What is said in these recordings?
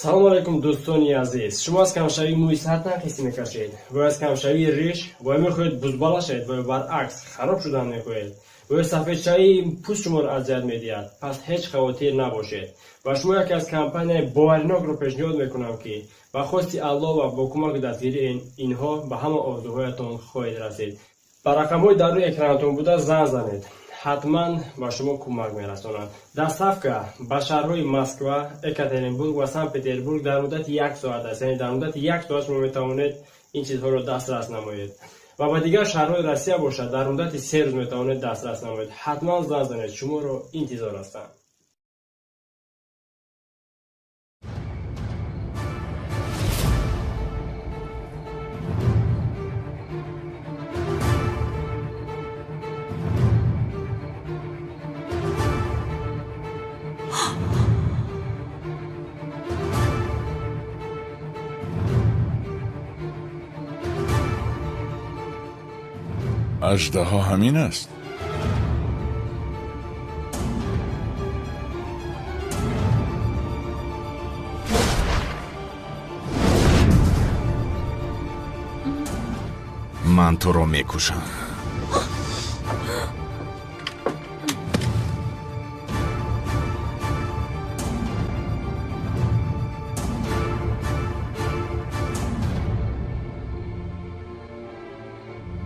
Салом алейкум, дӯстони азиз. Шумо аз камшавии мӯи сар танқисӣ мекашед ва аз камшавии риш ва мехоҳед бузбала шавед ва баръакс хароб шудан мехоҳед ва сафедшавии пӯст шуморо азият медиҳад, пас ҳеҷ хавотир набошед. Ба шумо яке аз компанияи боваринокро пешниҳод мекунам, ки ба хости Аллоҳ ва бо кӯмаки дастгирии инҳо ба ҳама орзуҳоятон хоҳед расид. Ба рақамҳои дар рӯи экранатон буда занг занед, ҳатман ба шумо кӯмак мерасонанд. Доставка ба шаҳрҳои Москва, Екатеринбург ва Санкт-Петербург дар муддати як соат аст, яъне дар муддати як соат шумо метавонед ин чизҳоро дастрас намоед. Ва ба дигар шаҳрҳои Россия бошад, дар муддати 3 рӯз метавонед дастрас намоед. Ҳатман занг занед, шуморо интизор ҳастанд. Аждаҳо ҳамин аст. Ман туро мекушам.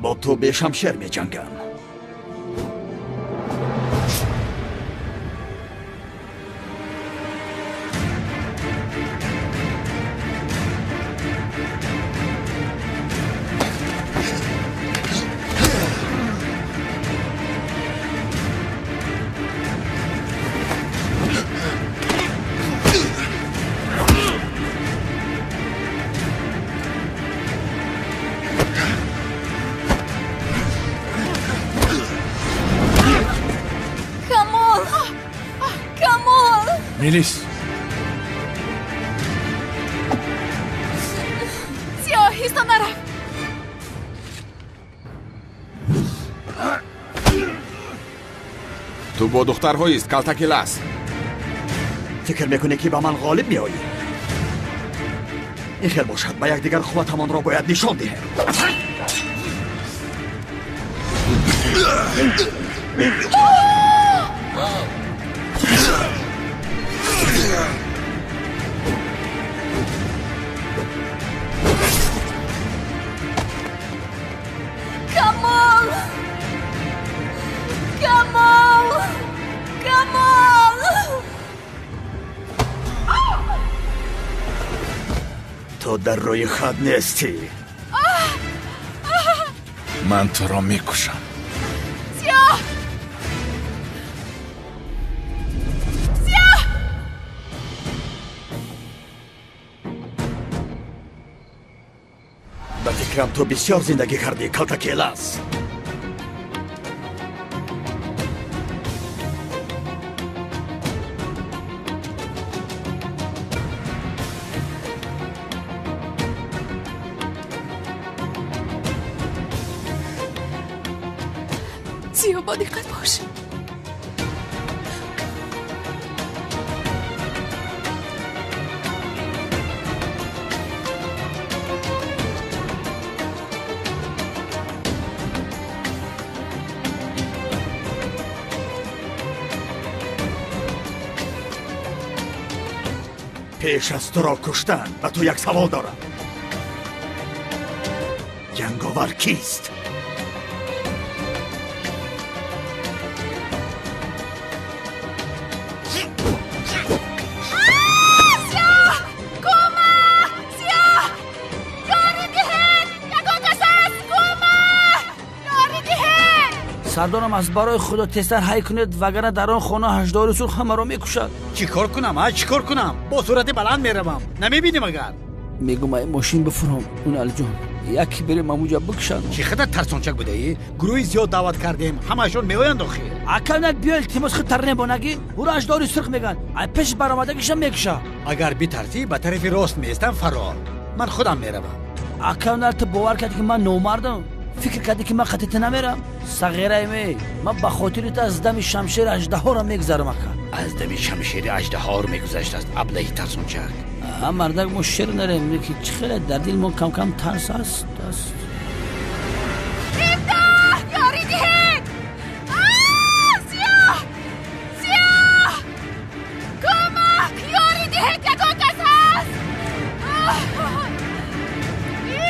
Бо ту бешамшер меҷангам. Камол! Камол! Мелис. Зиё, оҳиста нарафт. Ту бо духтарҳоист, калтакилас. Фикр мекунӣ, ки ба ман ғолиб меоӣ? Ин хел бошад, ба якдигар қувватамонро бояд нишон диҳем. Камол! Камол! Камол! Ту дар рӯи хат нестӣ. Ман туро мекушам. Зиё! Зиё! Ба фикрам, ту бисёр зиндагӣ кардӣ, калтакелас. Зиё, бо диққат бош. Пеш аз туро куштан ба ту як савол дорам: ҷанговар кист? Зиё! Кӯмак! Зиё! Ёрӣ диҳед! Ягон кас аст? Кӯмак! Ёрӣ диҳед! Сардорам, аз барои Худо тезтар ҳай кунед, вагарна дар он хона ҳаждаҳори сурх ҳамаро мекушад. Чӣ кор кунам, а? Чӣ кор кунам? Бо суръати баланд меравам, намебинем агар. Мегум, ай мошин бифуром, Уналҷон, яке берем, амуҷа бикушанд. Чӣ қадар тарсончак будаӣ? Гурӯҳи зиёд даъват кардем, ҳамаашон меоянд охир. Ака, биё, илтимос, худ тарнебонагӣ ӯро ҳаждаҳори сурх мегӯянд, ай пеш баромадагиша мекуша. Агар битарсӣ, ба тарафи рост меистам, фарор, ман худам меравам. Ака, ту бовар кардӣ, ки ман номардам? Фикр кардӣ, ки ман қати ту намерам? Сағираи ман ба хотири ту аз дами шамшери аждаҳоро мегузарам, ака. Аз дами шамшери аждаҳор мегузаштааст, аблаҳи тарсончак. Ҳам мардак мо шер нарем, ки чӣ хеле дар дил мо кам-кам тарс аст. Имдод! Ёрӣ диҳед! Сиёҳ! Сиёҳ! Кӯмак! Ёрӣ диҳед, ягон кас ҳаст?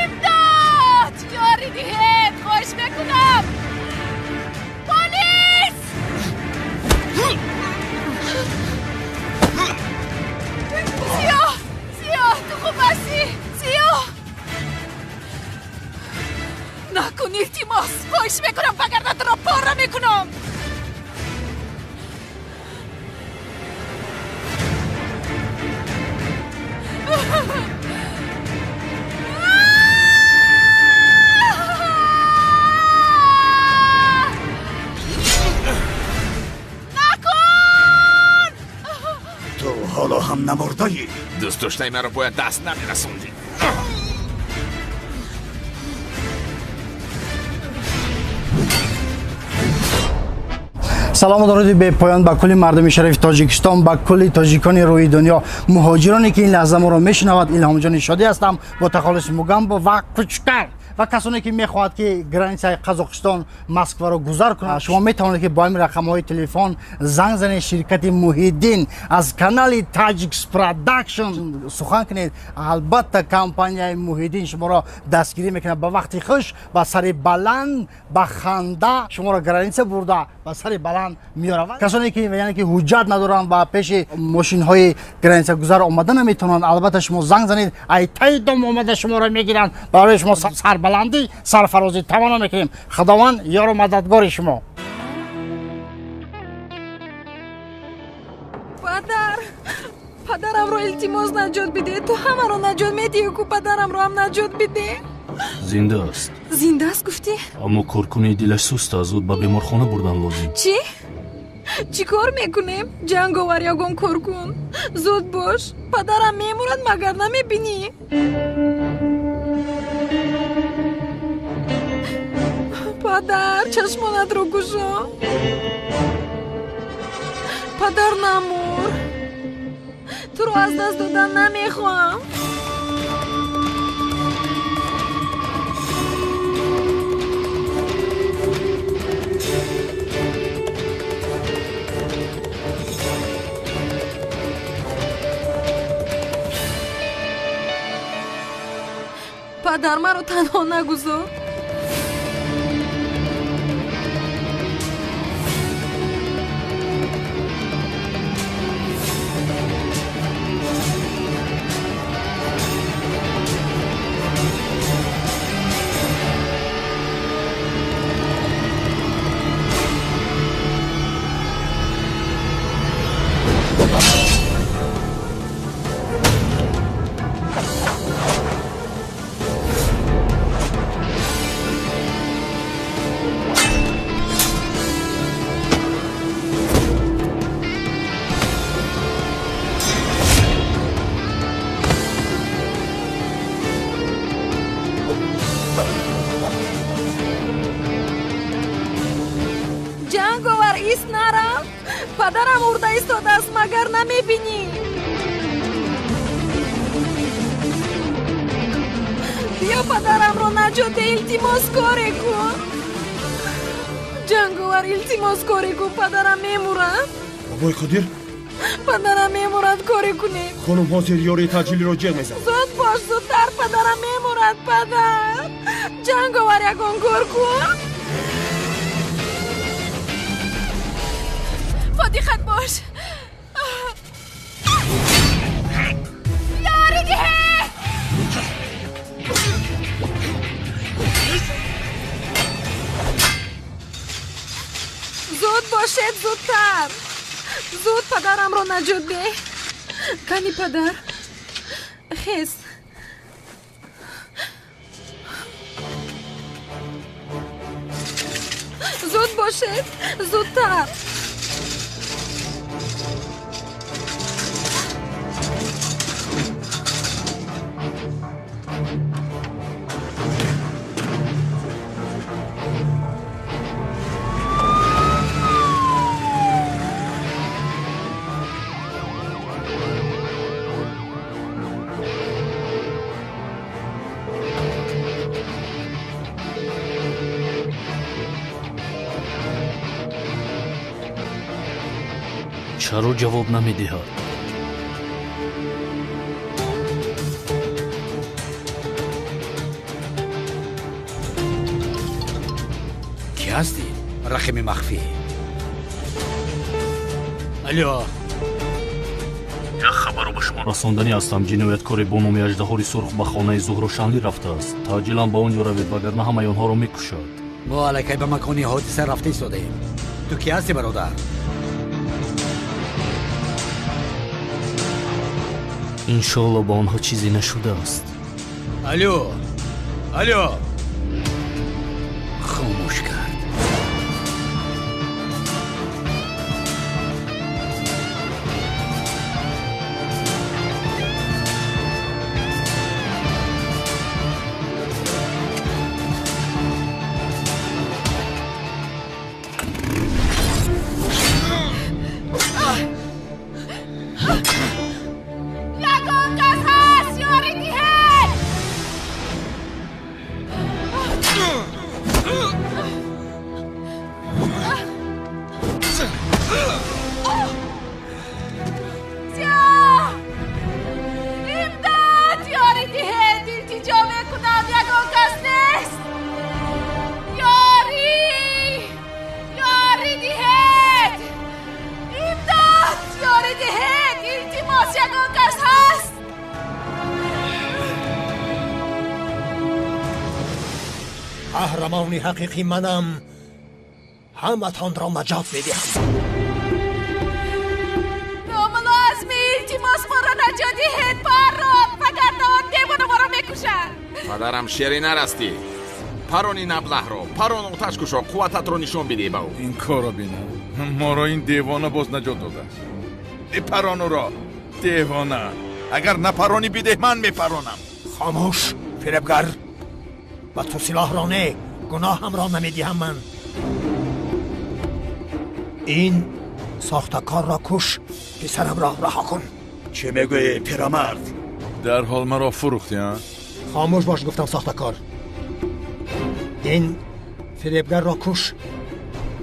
Имдод! Ёрӣ диҳед! Хоҳиш мекунам! Полис! Сиёҳ! Сиёҳ, ту хуб ҳастӣ? Сиёҳ! Накун, илтимос! Хоҳиш мекунам, вагарна туро пора мекунам! Накун! Ту ҳоло ҳам намурдаӣ. Дӯст доштаи маро бояд даст намерасондӣ. Салому дуруди бепоён ба кулли мардуми шарифи Тоҷикистон, ба кулли тоҷикони рӯи дунё, муҳоҷироне ки ин лаҳза моро мешунавад. Илҳомҷони Шодӣ ҳастам бо тахаллуси Мугамбо ва Кучкар ва касоне ки мехоҳад ки границаи Қазоқистон Москваро гузар кунад, шумо метавонед ки бо ҳамин рақамҳои телефон занг занед. Ширкати Муҳиддин аз канали Таҷикс Продакшн сухан кунед. Албатта компанияи Муҳиддин шуморо дастгирӣ мекунад. Ба вақти хуш, ба сари баланд, ба ханда шуморо граница бурда ба сари баланд меоравад. Касоне ки яъне ки ҳуҷҷат надоранд ва пеши мошинҳои границагузар омада наметавонанд, албатта шумо занг занед, ай таи дом омада шуморо мегиранд. Барои шумо сарбаландӣ, сарфарозӣ таманно мекунем. Худованд ёру мададгори шумо. Падар, падарамро илтимос наҷот бидеҳ. Ту ҳамаро наҷот медиҳӣ ку, падарамро ҳам наҷот бидеҳ. Зинда аст. Зинда аст гуфтӣ? Аммо коркунии дилаш суст аст, зуд ба беморхона бурдан лозим. Чӣ? Чӣ кор мекунем? Ҷанговар, ягон кор кун. Зуд бош, падарам мемурад, магар намебинӣ? Падар, чашмонатро кушо. Падар, намур. Туро аз даст додан намехоҳам. Падар, маро танҳо нагузор. Ҷанговар, ист нарав. Падарам урда истодааст, магар намебинӣ? Биё падарамро наҷот деҳ, илтимос коре кун. Ҷанговар, илтимос коре кун, падарам мемурад. Бобои Қодир? Падарам мемурад, коре кунем. Хонум, ҳозир ёрии таъҷилиро ҷеғ мезанам. Зуд бош, зудтар, падарам мемурад, падар. Ҷанговар, ягон кор кун. Бо диққат бош. Ёрӣ диҳед! Зуд бошед, зудтар. Зуд падарамро наҷот деҳ. Кани падар? Хез. Зуд бошед, зудтар. Чаро ҷавоб намедиҳад? Кӣ ҳастӣ? Рақами махфӣ. Алло. Як хабарро ба шумо расонданӣ ҳастам. Ҷинояткоре бо номи Аждаҳори Сурх ба хонаи Зуҳро Шанлӣ рафтааст. Таъҷилан ба он ҷо равед, вагарна ҳамаи онҳоро мекушад. Мо аллакай ба макони ҳодиса рафта истодаем. Ту кӣ ҳастӣ, бародар? Иншоалло ба онҳо чизе нашудааст. Алло, алло. Хомӯш кард. Қаҳрамони ҳақиқӣ манам, ҳаматонро наҷот медиҳам. Домулло Азмӣ, илтимос моро наҷот диҳед, парон, вагарна он девона моро мекушад. Падарам шери нарастӣ. Парони наблаҳро, парон оташ кушо, қуввататро нишон бидеҳ ба ӯ. Ин корро бинам. Моро ин девона боз наҷот додааст. Парон ӯро, девона. Агар напаронӣ бидеҳ, ман мепаронам. Хомӯш, фиребгар. Ба ту силоҳро не, гуноҳамро намедиҳам ман. Ин сохтакорро куш, писарамро раҳо кун. Чӣ мегӯӣ, пирамард? Дарҳол маро фурӯхтӣ, а? Хомӯш бош, гуфтам сохтакор. Ин фиребгарро куш,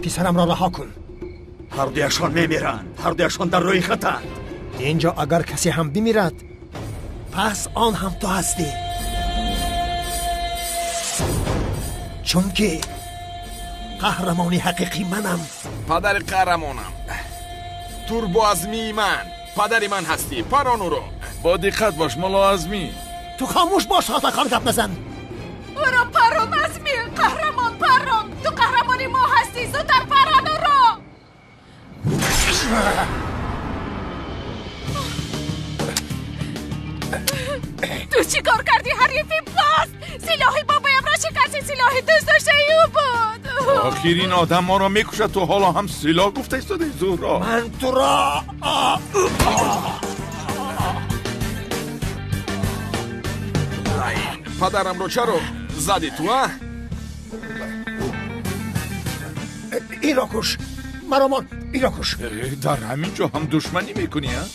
писарамро раҳо кун. Ҳардуяшон мемиранд, ҳардуяшон дар рӯи хатанд. Инҷо агар касе ҳам бимирад, пас он ҳам ту ҳастӣ. Чунки қаҳрамони ҳақиқӣ манам. Падари қаҳрамонам. Турбо Азмии ман. Падари ман ҳастӣ. Парон ӯро. Бо диққат бош, Мулло Азмӣ. Ту хомӯш бош, сохтакор, гап назан. Ӯро парон, Азмӣ. Қаҳрамон, парон. Ту қаҳрамони мо ҳастӣ. Зудтар парон ӯро. Ту чӣ кор кардӣ, ҳарифи паст? Силоҳи бобоямро шикасти, силоҳи дӯстдоштаи ӯ буд. Охир ин одам моро мекушад, ту ҳоло ҳам силоҳ гуфта истодаи, Зуҳро. Ман туро Падарамро чаро задӣ ту, а? Инро куш, маро мон, инро куш. Дар ҳамин ҷо ҳам душманӣ мекунӣ, а?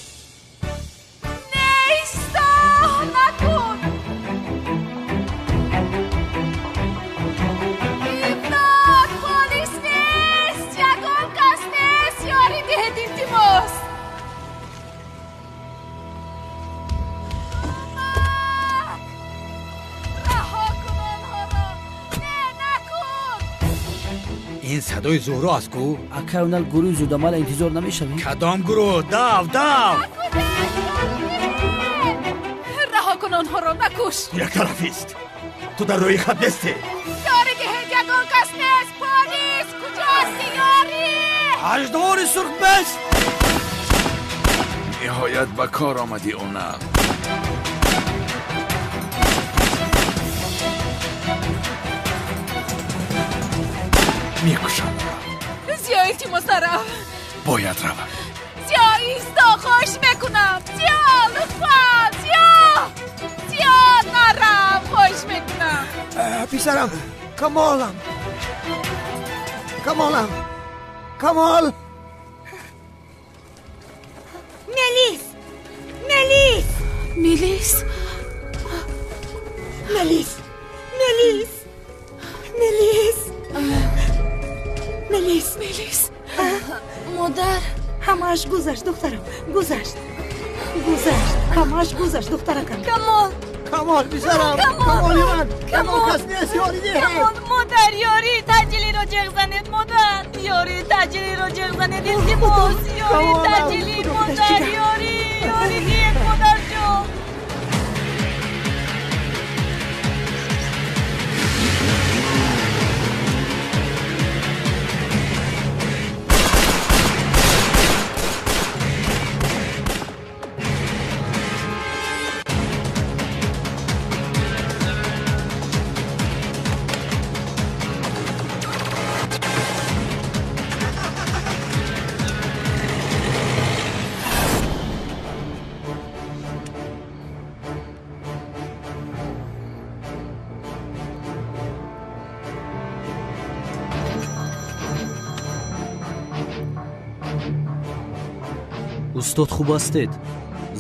Ин садои Зуҳро аст ку? Акай, онал гурӯҳи зудамала интизор намешавем? Кадом гурӯҳ? Дав, дав! Раҳо кун онҳоро, накуш! Як тарафист. Ту дар рӯи хат нестӣ. Ёрӣ диҳед, ягон кас нест! Полис! Куҷо ҳастӣ, ёрӣ? Аждаҳори сурх бест! Ниҳоят ба кор омадӣ, онал. Мекушам. Зиё, илтимос, нарав. Бояд равам. Зиё, исто, хоҳиш мекунам. Зиё, лутфан, Зиё. Зиё, нарав, хоҳиш мекунам. Писарам, Камолам. Камолам. Камол. Мелис! Мелис! Мелис! Мелис! Мелис! Мелис! Мелис! Мелис! Модар! Ҳамааш гузашт, духтарам, гузашт. Гузашт, ҳамааш гузашт, духтаракам. Камол! Камол, писарам! Камоли ман! Камол, кас нест, ёрӣ диҳед! Камол, модар, ёрии таъҷилиро ҷеғ занед, модар! Ёрии таъҷилиро ҷеғ занед, илтимос! Ёрии таъҷилӣ, модар, ёрӣ! Ёрӣ диҳед, модарҷон! Устод, хуб ҳастед?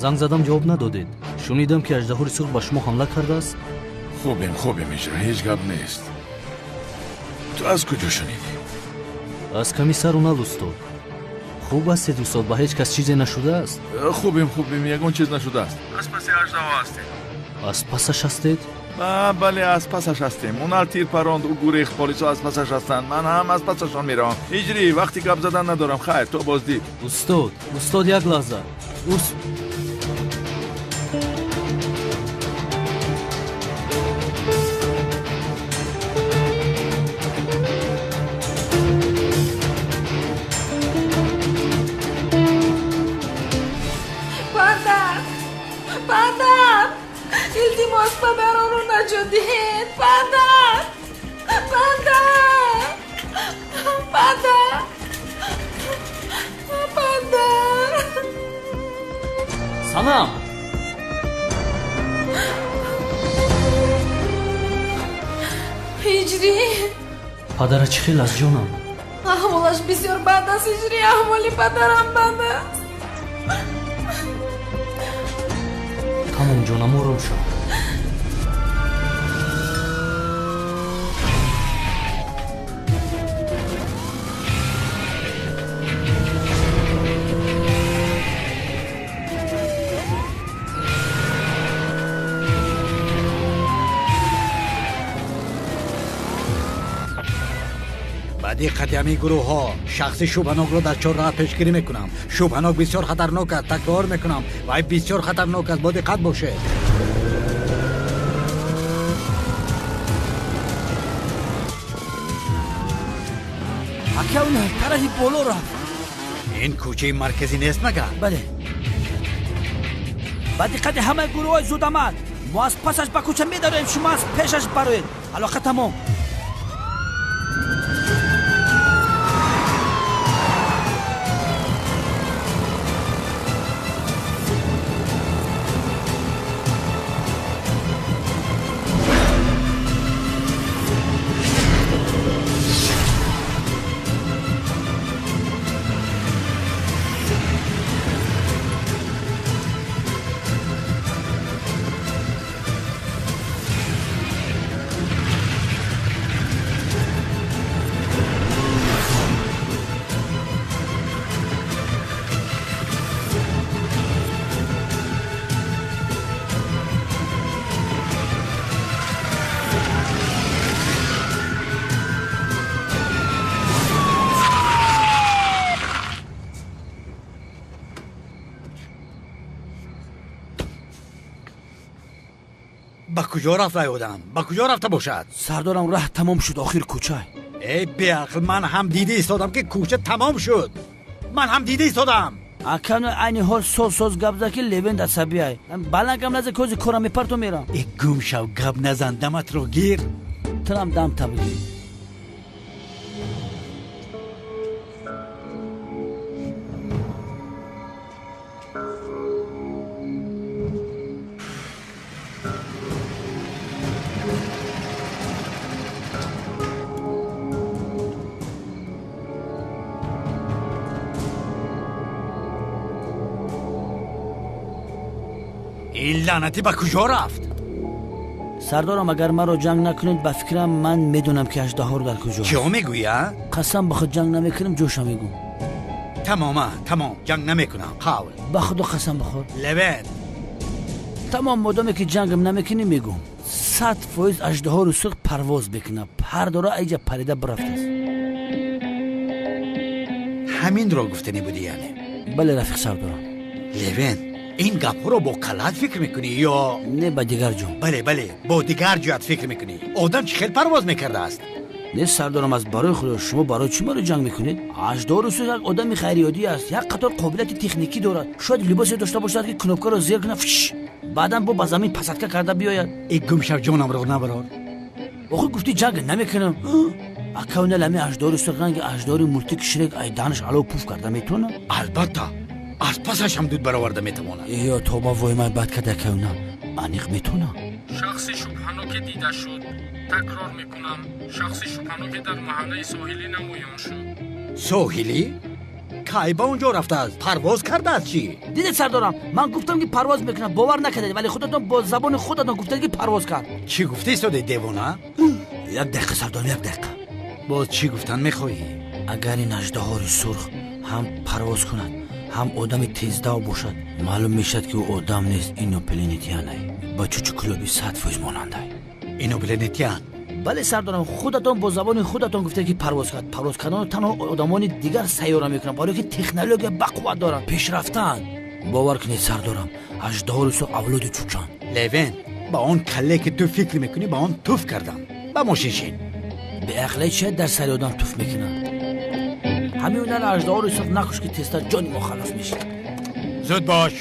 Занг задам, ҷавоб надодед. Шунидам, ки аждаҳори сурх ба шумо ҳамла кардааст. Хубем, хубем, иҷро, ҳеҷ гап нест. Ту аз куҷо шунидӣ? Аз комиссар Унал, устод. Хуб ҳастед, устод? Ба ҳеҷ кас чизе нашудааст? Хубем, хубем, ягон чиз нашудааст. Аз паси аждаҳо ҳастем. Аз пасаш ҳастед? Бале, аз пасаш ҳастем. Унал тир паронд, ӯ гурехт, полисҳо аз пасаш ҳастанд. Ман ҳам аз пасашон меравам. Иҷрӣ, вақти гап задан надорам. Хайр, то боздид. Устод, устод, як лаҳза. Падар! Падар! Илтимос, падаронро наҷот диҳед! Падар! Падар! Падар! Падар! Санам! Ҳиҷрӣ! Падара чӣ хел аст, ҷонам? Аҳволаш бисёр бад аст, Ҳиҷрӣ, аҳволи падарам бад аст. Тамом, ҷонам, ором шав. Ба диққати ҳамин гурӯҳҳо, шахси шубҳанокро дар чорраҳа пешгирӣ мекунам. Шубҳанок бисёр хатарнок аст, такрор мекунам, вай бисёр хатарнок аст, бо диққат бошед. Ака, он тарафи боло рафт. Ин кӯчаи марказӣ нест магар? Бале. Ба диққати ҳамаи гурӯҳҳои зудамал, мо аз пасаш ба кӯча медароем, шумо аз пешаш бароед. Алоқа тамом. Ба куҷо рафт вай одам? Ба куҷо рафта бошад? Сардорам, раҳ тамом шуд, охир кӯча. Эй беақл, ман ҳам дида истодам, ки кӯча тамом шуд. Ман ҳам дида истодам. Ака, айни ҳол соз соз гап зад, ки левен асабиай. Баланд гап наза, кози кора мепарту мерам. Э, гум шав, гап назан, даматро гир. Турам дам табигир. Ин лаънатӣ ба куҷо рафт? Сардорам, агар маро ҷанг накунед, ба фикрам ман медонам, ки аждаҳор дар куҷо. Чиҳо мегӯӣ, а? Қасам ба худ, ҷанг намекунем, ҷоша мегӯм. Тамома, тамом, ҷанг намекунам, қавл. Ба худо қасам бихӯр. Левент. Тамом, модоме ки ҷангам намекунӣ, мегӯм. 100% аждаҳори сурх парвоз мекунад. Пар дора, айҷа парида бирафтааст. Ҳаминро гуфтанӣ будӣ яъне? Бале, рафиқ сардорам. Левент, ин гапҳоро бо каллат фикр мекунӣ ё не ба дигар ҷо? Бале, бале, бо дигар ҷоят фикр мекунӣ. Одам чӣ хел парвоз мекардааст? Не сардорам, аз барои худо, шумо барои чӣ маро ҷанг мекунед? Аждаҳори сурх як одами ғайриоддӣ аст, як қатор қобилияти техникӣ дорад. Шояд либосе дошта бошад, ки кнопкаро зер кунад, фш, баъдан бо ба замин пасадка карда биёяд. И гумшав, ҷонамро набарор. Охир гуфтӣ ҷанг намекунам. Акавнал ҳами аждаҳори сурх ранги аждаҳори мултики Шрек ай данаш алов пуф карда метавонад? Албатта, аз пасаш ҳам дуд бароварда метавонад. Ё тоба, вой, май бад карда, акавнал. Аниқ метавонад. Шахси шубҳаноке дида шуд. Такрор мекунам, шахси шубҳаноке дар маҳаллаи соҳилӣ намоён шуд. Соҳилӣ? Кай ба он ҷо рафтааст? Парвоз кардааст чӣ? Дидед сардорам, ман гуфтам ки парвоз мекунам, бовар накардед, вале худатон бо забони худатон гуфтед ки парвоз кард. Чӣ гуфта истодаи, девона? Як дақиқа сардорам, як дақиқа. Боз чӣ гуфтан мехоҳӣ? Агар ин аждаҳори сурх ҳам парвоз кунад, ҳам одами тездав бошад, маълум мешавад ки ӯ одам нест, инопланетянай. Ба чучуклоби 100% монандай. Инопланетян? Бале сардорам, худатон бо забони худатон гуфтед ки парвоз кард. Парвоз карданро танҳо одамони дигар сайёра мекунанд, барое ки технология бақувват доранд, пешрафтаанд. Бовар кунед сардорам, аждаҳори сурх авлоди чучанд. Левен, ба он калле ки ту фикр мекунӣ, ба он туф кардам. Ба мошин шин. Беақле чия дар сари одам туф мекунанд? Ҳамин ҳунар аждаҳори сурх накуш, ки тезтар ҷони мо халос мешавад. Зуд бош.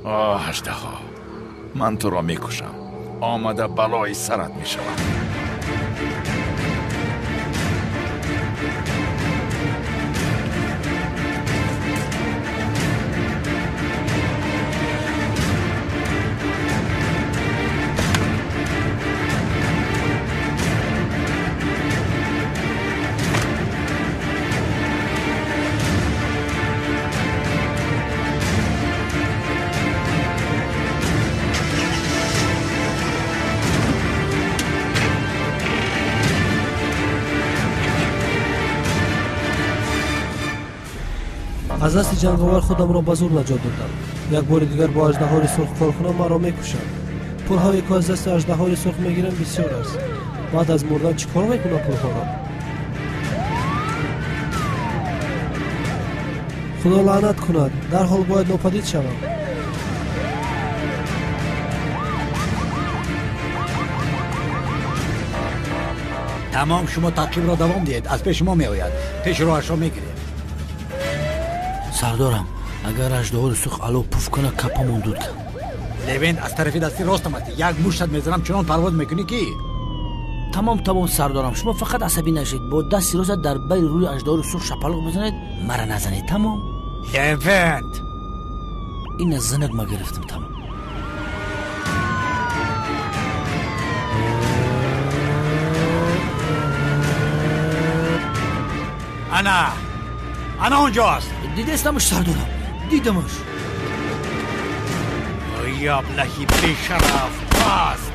Оҳ, аждаҳо, ман туро мекушам. Омада балои сарат мешавам. Аз дасти ҷанговар худамро ба зур наҷот додам. Як бори дигар бо аждаҳори сурх кор кунам, маро мекушанд. Пулҳое ки аз дасти аждаҳори сурх мегирам бисёр аст. Баъд аз мурдан чӣ кор мекунам пулҳоро? Худо лаънат кунад, дарҳол бояд нопадид шавам. Тамом, шумо таъқибро давом диҳед, аз пеши мо меояд. Пеши роҳашро мегирем. Сардорам, агар аждаҳори сурх алов пуф кунад, капамон дуд кард. Левент, аз тарафи дасти ростам ҳастӣ. Як муштат мезанам, чунон парвоз мекунӣ ки. Тамом, тамом сардорам, шумо фақат асабӣ нашед. Бо дасти роста дар байни рӯи аждаҳори сурх шапалоқ бизанед, мара назанед, тамом. Левент! Ин аз занак ма гирифтам, тамом. Ана! Ана он ҷо аст. Дидестамаш сардорам, дидамаш. Яблахи бешараф, паст!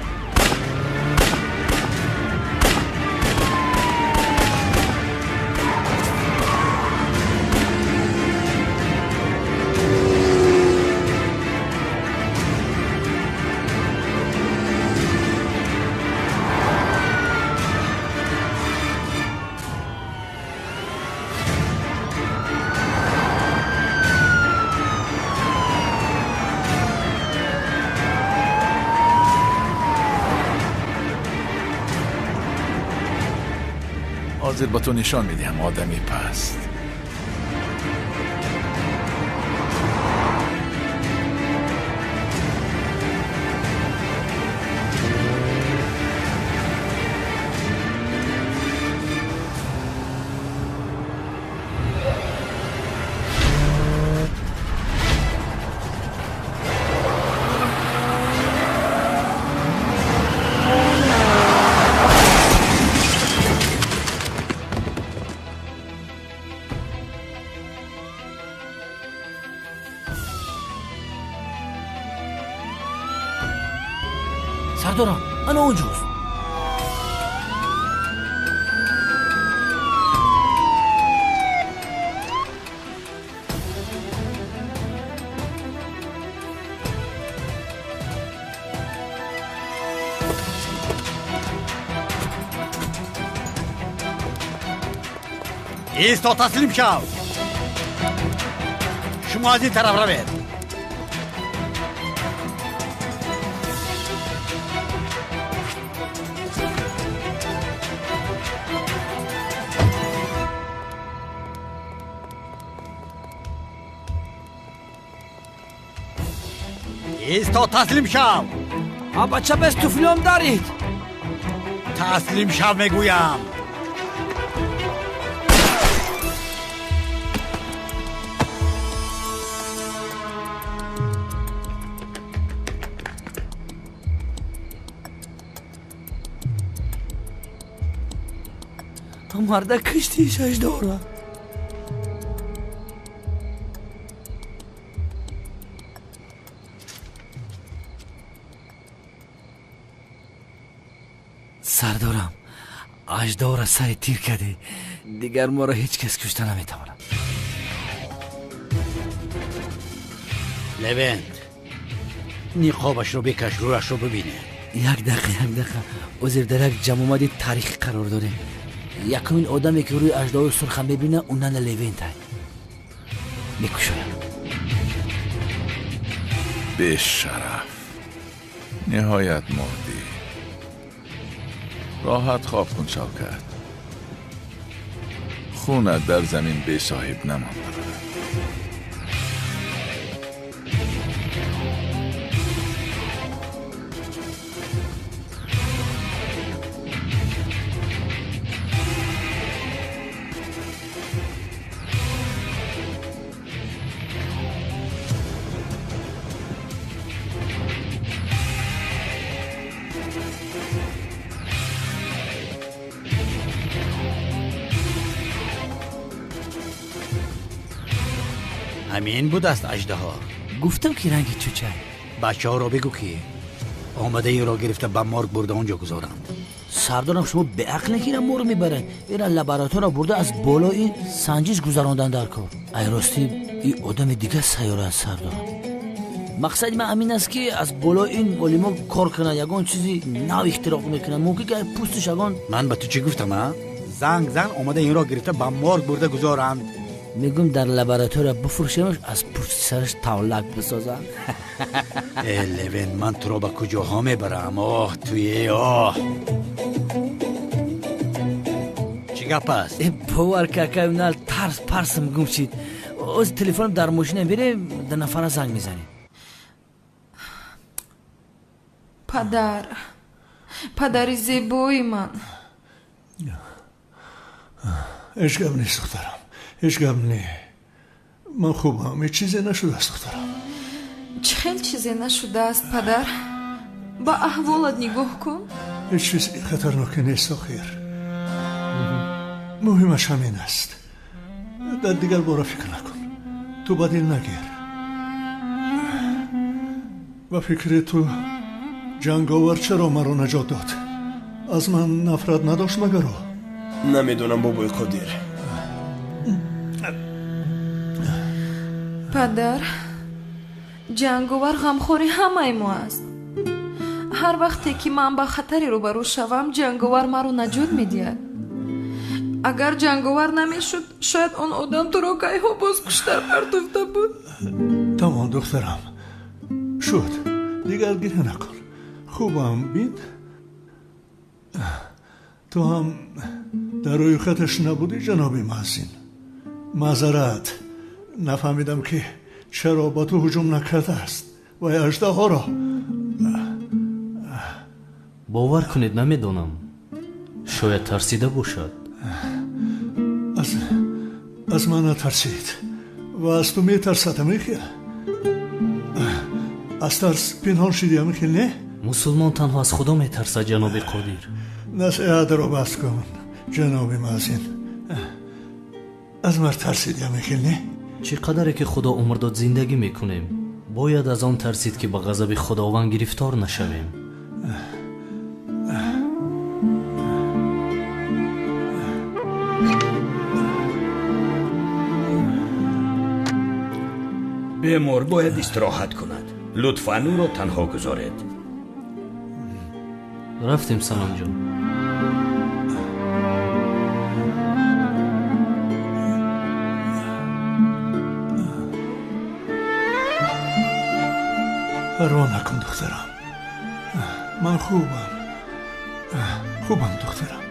ҳозир ба ту нишон медиҳам, одами паст. Сардорам, ана онҷост. Исто, таслим шав! Шумо аз ин тараф равед. Исто, таслим шав! А бача без туфлиём дарид. Таслим шав мегӯям. Марда кишти аждаҳора. Сардорам, аждаҳора сари тир кардӣ. Дигар моро ҳеҷ кас кушта наметавонад. Левент, ниқобашро бикаш, рӯяшро бибине. Як дақиқа, як дақиқа. Ҳозир дар як ҷамъомади таърихӣ қарор дорем. Якумин одаме ки рӯи аждаҳои сурха мебина, ӯ нана Левентай. Мекушоям. Бешараф, ниҳоят мурдӣ. Роҳат хоб кун, Шавкат. Хунат дар замин бесоҳиб намонд. Ҳамин будааст аждаҳо. Гуфтам ки ранги чӯча. Бачаҳоро бигӯ ки омада инро гирифта ба морг бурда онҷо гузоранд. Сардорам, шумо беақле ки ина морг мебаранд. Ина лаборатория бурда аз болои санҷиш гузарондан дар кор. Ай ростӣ, ин одами дигар сайёра аст, сардорам. Мақсади ман ҳамин аст ки аз болои ин олимо кор кунанд, ягон чизи нав ихтироъ мекунанд. Мумкин ки пӯстиш ягон. Ман ба ту чӣ гуфтам, а? Занг зан, омада инро гирифта ба морг бурда гузоранд. Мегӯм дар лаборатория бифурӯшемаш, аз пӯсти сараш тавлак бисозанд. Э Левен, ман туро ба куҷоҳо мебарам? Оҳ, туе, оҳ! Чӣ гап аст? Э бовар какаю нал тарс парсам гум шид. Оз телефонам дар мошина берем, да нафара занг мезанем. Падар, падари зебои ман. Ҳеҷ гап нест, духтарам. Ҳеҷ гап не. Ман хубам, ҳеҷ чизе нашудааст, духтарам. Чӣ хел чизе нашудааст, падар? Ба аҳволат нигоҳ кун. Ҳеҷ чизи хатарноке нест, охир. Муҳимаш ҳамин аст. Дар дигар бора фикр накун. Ту ба дил нагир. Ба фикри ту ҷанговар чаро маро наҷот дод? Аз ман нафрат надошт магар ӯ? Намедонам, бобои Қодир. Падар, ҷанговар ғамхори ҳамаи мо аст. Ҳар вақте ки ман ба хатаре рӯбарӯ шавам, ҷанговар маро наҷот медиҳад. Агар ҷанговар намешуд, шояд он одам туро кайҳо боз кушта партофта буд. Тамом, духтарам, шуд. Дигар гиря накун. Хубам, бин. Ту ҳам дар рӯйхаташ набудӣ, ҷаноби Маъзин. Маъзарат, нафаҳмидам ки чаро ба ту ҳуҷум накардааст вай аждаҳоро. Бовар кунед, намедонам. Шояд тарсида бошад. Аз ман натарсид ва аз ту метарсад, амихел. Аз тарс пинҳон шидӣ, амихел, не? Мусулмон танҳо аз Худо метарсад, ҷаноби Қодир. Насиҳатро бас кун, ҷаноби Маъзин. Аз мар тарсидӣ, амихел, не? Чӣ қадаре ки Худо умр дод зиндагӣ мекунем, бояд аз он тарсид ки ба ғазаби Худованд гирифтор нашавем. Бемор бояд истироҳат кунад. Лутфан ӯро танҳо гузоред. Рафтем, Санамҷон. Парво накун, духтарам. Ман хубам. Хубам, духтарам.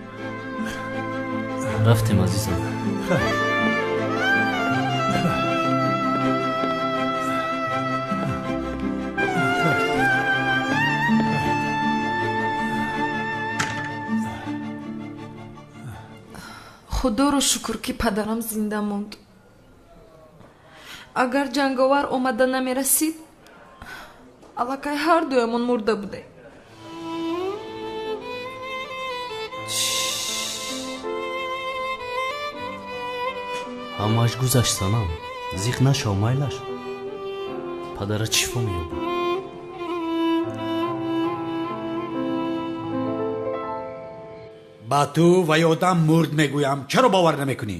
Рафтем, азизам. Хайр. Худоро шукр, ки падарам зинда монд. Агар ҷанговар омада намерасид, аллакай ҳар дуямон мурда будем. Ҳамааш гузашт, Санам. Зиқ нашав, майлаш. Падарат шифо меёбад. Ба ту ва ёдам мурд мегӯям. Чаро бовар намекунӣ?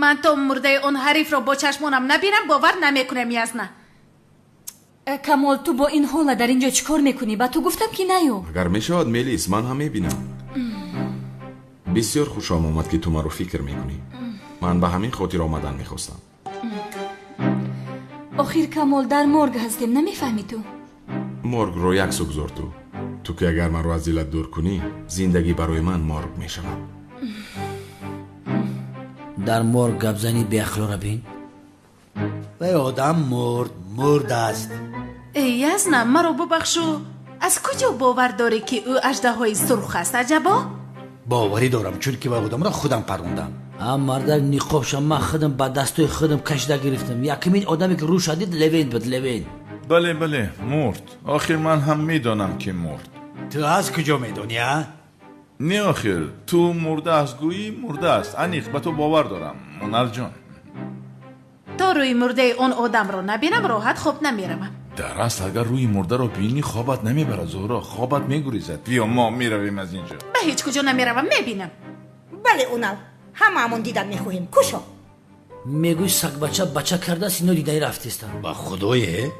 Ман то мурдаи он ҳарифро бо чашмонам набинам, бовар намекунам, Язна. Камол, ту бо ин ҳола дар ин ҷо чӣ кор мекунӣ? Ба ту гуфтам, ки наё. Агар мешавад, Мелис, ман ҳам мебинам. Бисёр хушам омад, ки ту маро фикр мекунӣ. Ман ба ҳамин хотир омадан мехостам. Охир, Камол, дар морг ҳастем, намефаҳмӣ ту? Моргро як су гузор ту. Ту ки агар маро аз дилат дур кунӣ, зиндагӣ барои ман морг мешавад. Дар морг гапзанӣ беақлора бин. Вай одам мурд, мурд аст. Эй, Язна, маро бубахшу. Аз куҷо бовар дорӣ, ки ӯ аждаҳои сурх аст, аҷабо? Боварӣ дорам, чунки вай одамро худам парондам. А мардак ниқобша ман худам ба дастои худам кашида гирифтам. Якумин одаме, ки рӯша дид, Левент буд, Левент. Бале, бале, мурд. Охир ман ҳам медонам, ки мурд. Ту аз куҷо медонӣ, а? Не, охир, ту мурда аст гӯӣ, мурда аст. Аниқ, ба ту бовар дорам, Мунарҷон. То рӯи мурдаи он одамро набинам, роҳат хоб намеравам. Дар асл, агар рӯи мурдаро бинӣ, хобат намебарад, Зуҳро, хобат мегурезад. Биё, мо меравем аз ин ҷо. Ба ҳеҷ куҷо намеравам, мебинам. Бале, Унал, ҳамаамон дидан мехоҳем. Кушо. Мегӯй сагбача бача кардааст, ино дидаи рафтестанд. Ба худое?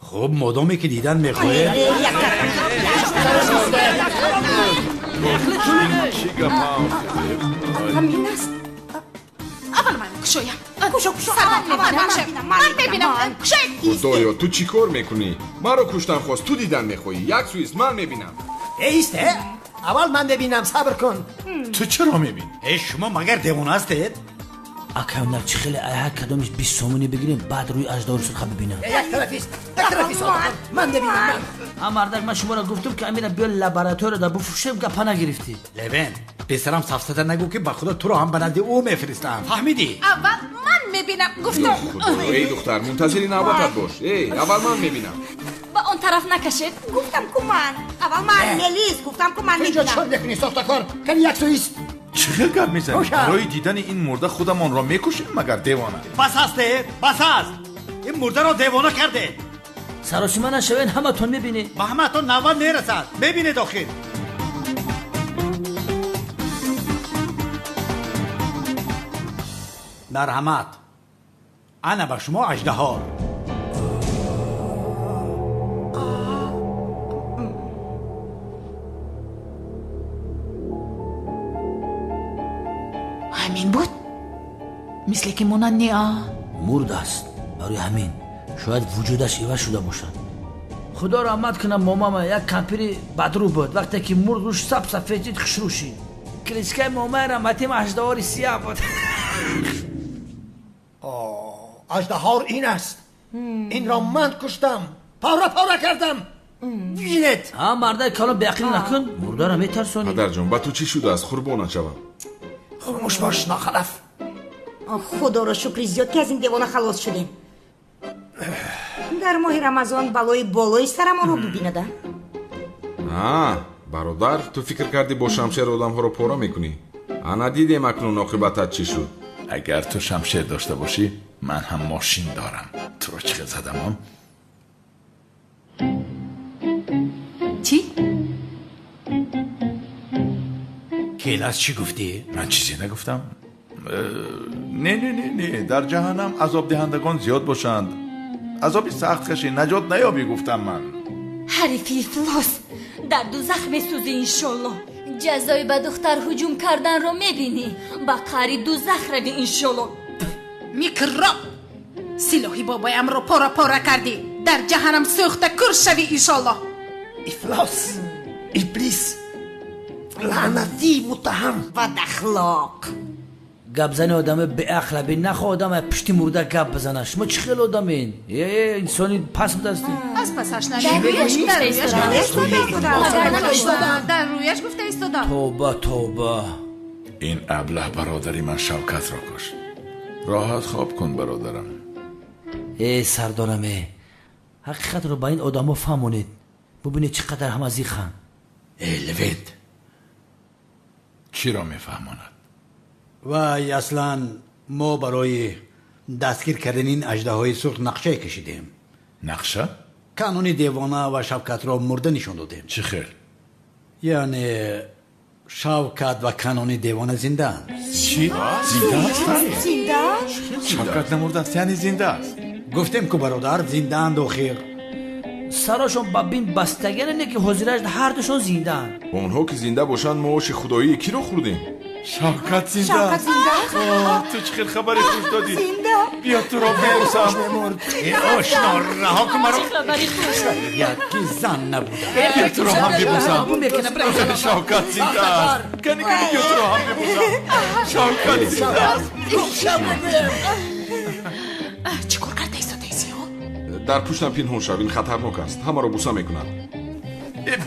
Хуб, модоме ки дидан мехоҳед. Чӣ гапам? Ҳамин аст. Аввал ман кушоям. Кушо, кушо. Ман мебинам. Кушоед. Худоё, ту чӣ кор мекунӣ? Маро куштан хост, ту дидан мехоҳӣ. Як сӯист, ман мебинам. Эист, аввал ман мебинам, сабр кун. Ту чаро мебинӣ? Э, шумо магар девона ҳастед? Акай, чӣ хеле ай ҳар кадомиш 20 сомонӣ бигирем, баъд рӯи аждаҳори сурха бибинам. Як тарафист, як тарафист, ман мебинам, ман. А мардак, ман шуморо гуфтам, ки амира биё лаборатория да буфурӯшем, гапа нагирифтӣ. Левент, писарам, сафсата нагӯ, ки ба худо туро ҳам ба назди ӯ мефиристам. Фаҳмидӣ? Аввал ман мебинам, гуфтам. Эй духтар, мунтазири навбатат бош. Эй, аввал ман мебинам. Ба он тараф накашед. Гуфтам ку ман. Аввал ман, Мелис, гуфтам ку ман Инҷо мебинам. чӣ кор мекунӣ, сохтакор? Кани як сӯист. Чӣ хел гап мезанӣ? Куша. Барои дидани ин мурда худамонро мекушем, магар девона? Бас аст, бас аст. Ин мурдаро девона кардед. Саросима нашавед, ҳаматон мебинед. Ба ҳаматон навбат мерасад. Мебинед охир. Марҳамат. Ана ба шумо аждаҳор. Ҳамин буд? Мисле ки монанд не, а? Мурд аст. Барои ҳамин шояд вуҷудаш иваз шуда бошад. Худо раҳмат кунад момама, як кампири бадрӯ буд. Вақте ки мурд, рӯш саб сафед дид, хушрӯ шид. Кличкаи момаи раҳматим аждаҳори сияҳ буд. Аждаҳор ин аст. Инро ман куштам. Пора пора кардам. Бинед. Ҳа, мардаи калон, беақлӣ накун, мурдаро метарсонӣ. Падарҷон, ба ту чӣ шудааст? Қурбонат шавам. Хомӯш бош, нохалаф. Худоро шукри зиёд, ки аз ин девона халос шудем. Дар моҳи Рамазон балои болои сарамонро бибинада. А, бародар, ту фикр кардӣ бо шамшер одамҳоро пора мекунӣ? Ана дидем акнун оқибатат чӣ шуд. Агар ту шамшер дошта бошӣ, ман ҳам мошин дорам. Туро чӣ хел задам, он? Чӣ? Келас чӣ гуфтӣ? Ман чизе нагуфтам. Не, не, не, не, дар ҷаҳаннам азобдиҳандагон зиёд бошанд. Азоби сахт кашӣ, наҷот наёбӣ, гуфтам ман. Ҳарифи ифлос, дар дузах месӯзӣ иншолло. Ҷазои ба духтар ҳуҷум карданро мебинӣ, ба қаъри дузах равӣ иншолло. Микроб! Силоҳи бобоямро пора пора кардӣ, дар ҷаҳаннам сӯхта кур шавӣ иншолло. Ифлос, иблис, лаънатӣ, муттаҳам, бадахлоқ. Гапзани одами беақла бе нахо одам пушти мурда гап бизана. Шумо чӣ хел одамин? Э, инсони паст будастед. Аз пасаш дар рӯяш гуфта истодам. Тавба, тавба. Ин аблаҳ бародари ман Шавкатро кушт. Роҳат хоб кун, бародарам. Э, сардорам, э, ҳақиқатро ба ин одамо фаҳмонед. Бубинед чӣ қадар ҳама зиханд. Э, Левент, чиро мефаҳмонад? Вай, аслан мо барои дастгир кардани ин аждаҳои сурх нақшае кашидем. Нақша? Канони девона ва Шавкатро мурда нишон додем. Чӣ хел? Яъне Шавкат ва Канони девона зиндаанд. Чӣ? Зинда ҳастанд? Зинда? Шавкат намурдааст, яъне зинда аст. Гуфтем ку, бародар, зиндаанд охир. Сарошон ба бин бастагиане, не ки ҳозираш ҳардушон зиндаанд. Онҳо ки зинда бошанд, мо оши худоии киро хӯрдем? Шавкат зинда аст. Ту чӣ хел хабари хуш додӣ? Зинда. Биё туро бибӯсам. Э, ошно, раҳо кун маро. Чӣ хабари хуш? Яки зан набуда. Биё туро ҳам бибӯсам. Шавкат зинда аст. Кани, кани, биё туро ҳам бибӯсам. Шавкат зинда аст. Чӣ кор карда истодаисӣ? Дар пуштам пинҳон шав, ин хатарнок аст, ҳамаро буса мекунад.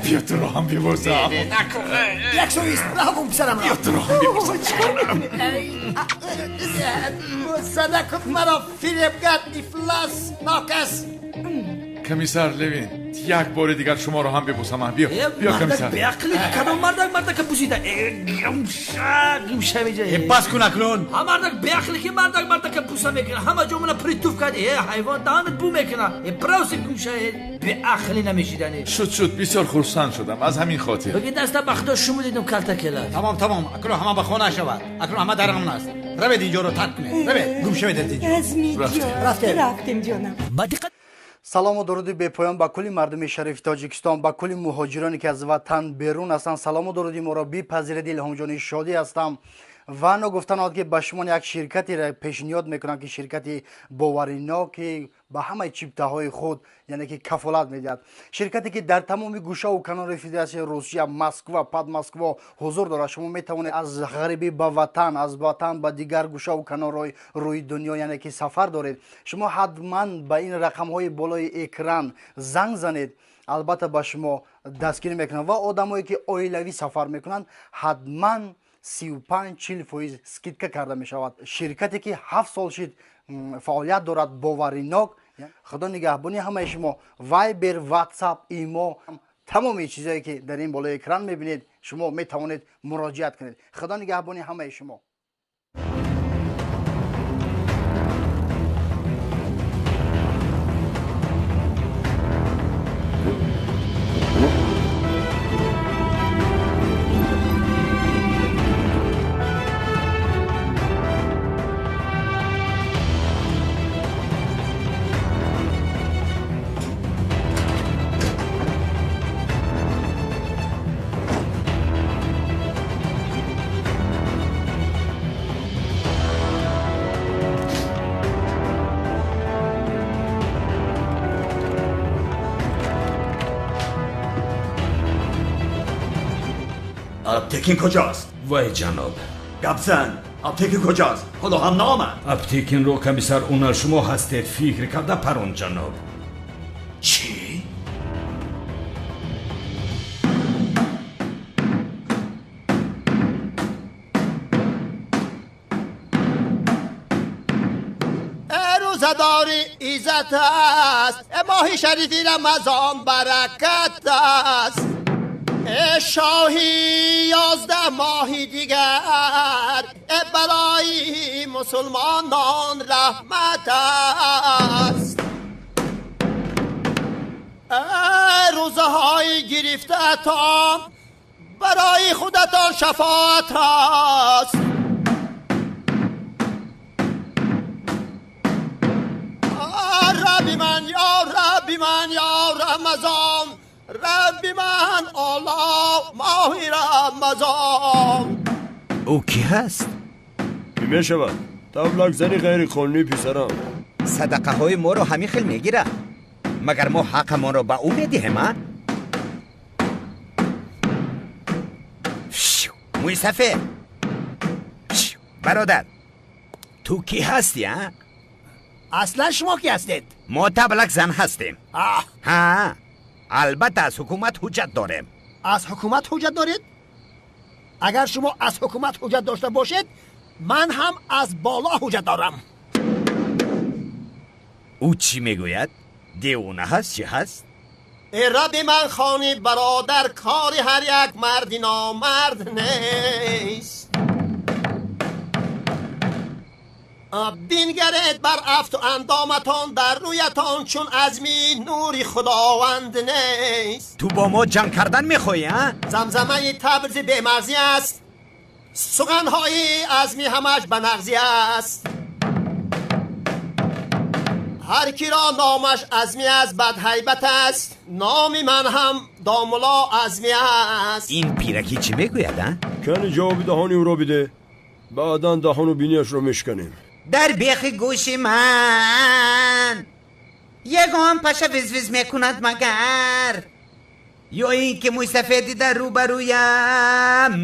Биё туро ҳам бибӯсам. Як соист, раҳо кун писарамро. Биё туро ҳам бибӯсам. Чикор мекунӣ? Буса накун маро, фиребгар, ифлос, нокас. Комиссар Левин, як бори дигар шуморо ҳам бибӯсам. Биё, биё, комиссар. Беақли, кадом мардак мардака бусида? Гумша, гумша меҷа. Бас кун акнун. Ҳа, мардак беақли, ки мардак мардака буса мекунад. Ҳама ҷо мана притуф карди. Э, ҳайвон, даҳанат бу мекунад. Э, бравси, гумша, беақли намешидани. Шуд, шуд, бисёр хурсанд шудам аз ҳамин хотир. Баги даста ба худо шумо дидум калта кела. Тамом, тамом, акнун ҳама ба хона шавад. Акнун ҳама дар амн аст. Равед, инҷоро тарк кунед. Равед, гум шавед аз инҷо. Азми ҷон, рафтем, ҷонам. Ба диққат. Салому дуруди бепоён ба кулли мардуми шарифи Тоҷикистон, ба кулли муҳоҷироне ки аз ватан берун ҳастанд. Салому дуруди моро бипазиред. Илҳомҷони Шодӣ ҳастам ва ногуфта наояд, ки ба шумо як ширкатеро пешниҳод мекунам, ки ширкати боваринок, ки ба ҳамаи чиптаҳои худ, яъне ки кафолат медиҳад. Ширкате ки дар тамоми гӯшаву канори Федератсияи Русия, Москва, Подмосква ҳузур дорад. Шумо метавонед аз ғарибӣ ба ватан, аз ватан ба дигар гӯшаву канорҳои рӯи дунё, яъне ки сафар доред. Шумо ҳатман ба ин рақамҳои болои экран занг занед, албатта ба шумо дастгирӣ мекунанд. Ва одамое ки оилавӣ сафар мекунанд, ҳатман 35-40% скидка карда мешавад. Ширкате ки 7 сол шид фаъолият дорад, боваринок. Худо нигаҳбони ҳамаи шумо. Вайбер, Ватсап, Имо, тамоми чизое ки дар ин болои экран мебинед, шумо метавонед муроҷиат кунед. Худо нигаҳбони ҳамаи шумо. Алптекин куҷост? Вай, ҷаноб. Гап зан, Алптекин куҷост? Ҳоло ҳам наомад. Аптекинро комиссар Унал шумо ҳастед фикр карда парон, ҷаноб. Чӣ? Рӯзадорӣ иззат аст, моҳи шарифи Рамазон баракат аст. Шоҳи 11 моҳи дигар барои мусулмонон раҳмат аст. Рӯзаҳои гирифтаатон барои Худатон шафоат аст. Рабби ман, ё Рабби ман, ё Рамазон, Рабби ман, Аллоҳ, моҳи Рамазон. Ӯ кӣ ҳаст? Кӣ мешавад? Таблакзани ғайриқонунии писарам. Садақаҳои моро ҳамин хел мегирад. Магар мо ҳаққамонро ба ӯ медиҳем, а? Мӯйсафед! Бародар, ту кӣ ҳастӣ, а? Аслан шумо кӣ ҳастед? Мо таблакзан ҳастем. Ҳа, албатта аз ҳукумат ҳуҷҷат дорем. Аз ҳукумат ҳуҷҷат доред? Агар шумо аз ҳукумат ҳуҷҷат дошта бошед, ман ҳам аз боло ҳуҷҷат дорам. Ӯ чӣ мегӯяд? Девона ҳаст, чӣ ҳаст? Эй Рабби ман, хони бародар, кори ҳар як марди номард нест. Бингаред бар афту андоматон, дар рӯятон чун азми нури худованд нест. Ту бо мо ҷанг кардан мехоҳӣ, а? Замзамаи табрзи бемағзӣ аст, суханҳои азми ҳамаш ба нағзӣ аст. Ҳар киро номаш азмӣ аст, бадҳайбат аст. Номи ман ҳам домулло азмӣ аст. Ин пиракӣ чӣ мегӯяд, а? Кани ҷавоби даҳони ӯро биде, баъдан даҳону биниашро мешканем. Дар бехи гӯши ман ягон паша визвиз мекунад магар? Ё ин ки мӯйсафеди дар рӯбарӯям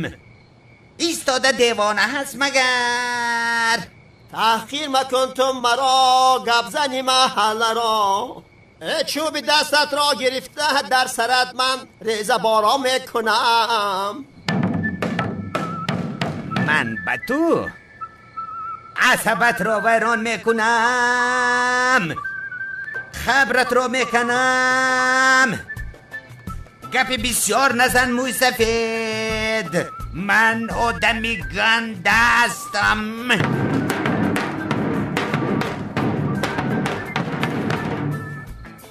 истода девона ҳаст магар? Таҳқир макун ту маро, гапзани маҳалларо. Чӯби дастатро гирифта дар сарат ман резаборо мекунам. Ман ба ту асабатро вайрон мекунам, хабратро меканам. Гапи бисёр назан, мӯйсафед. Ман одами ганда ҳастам.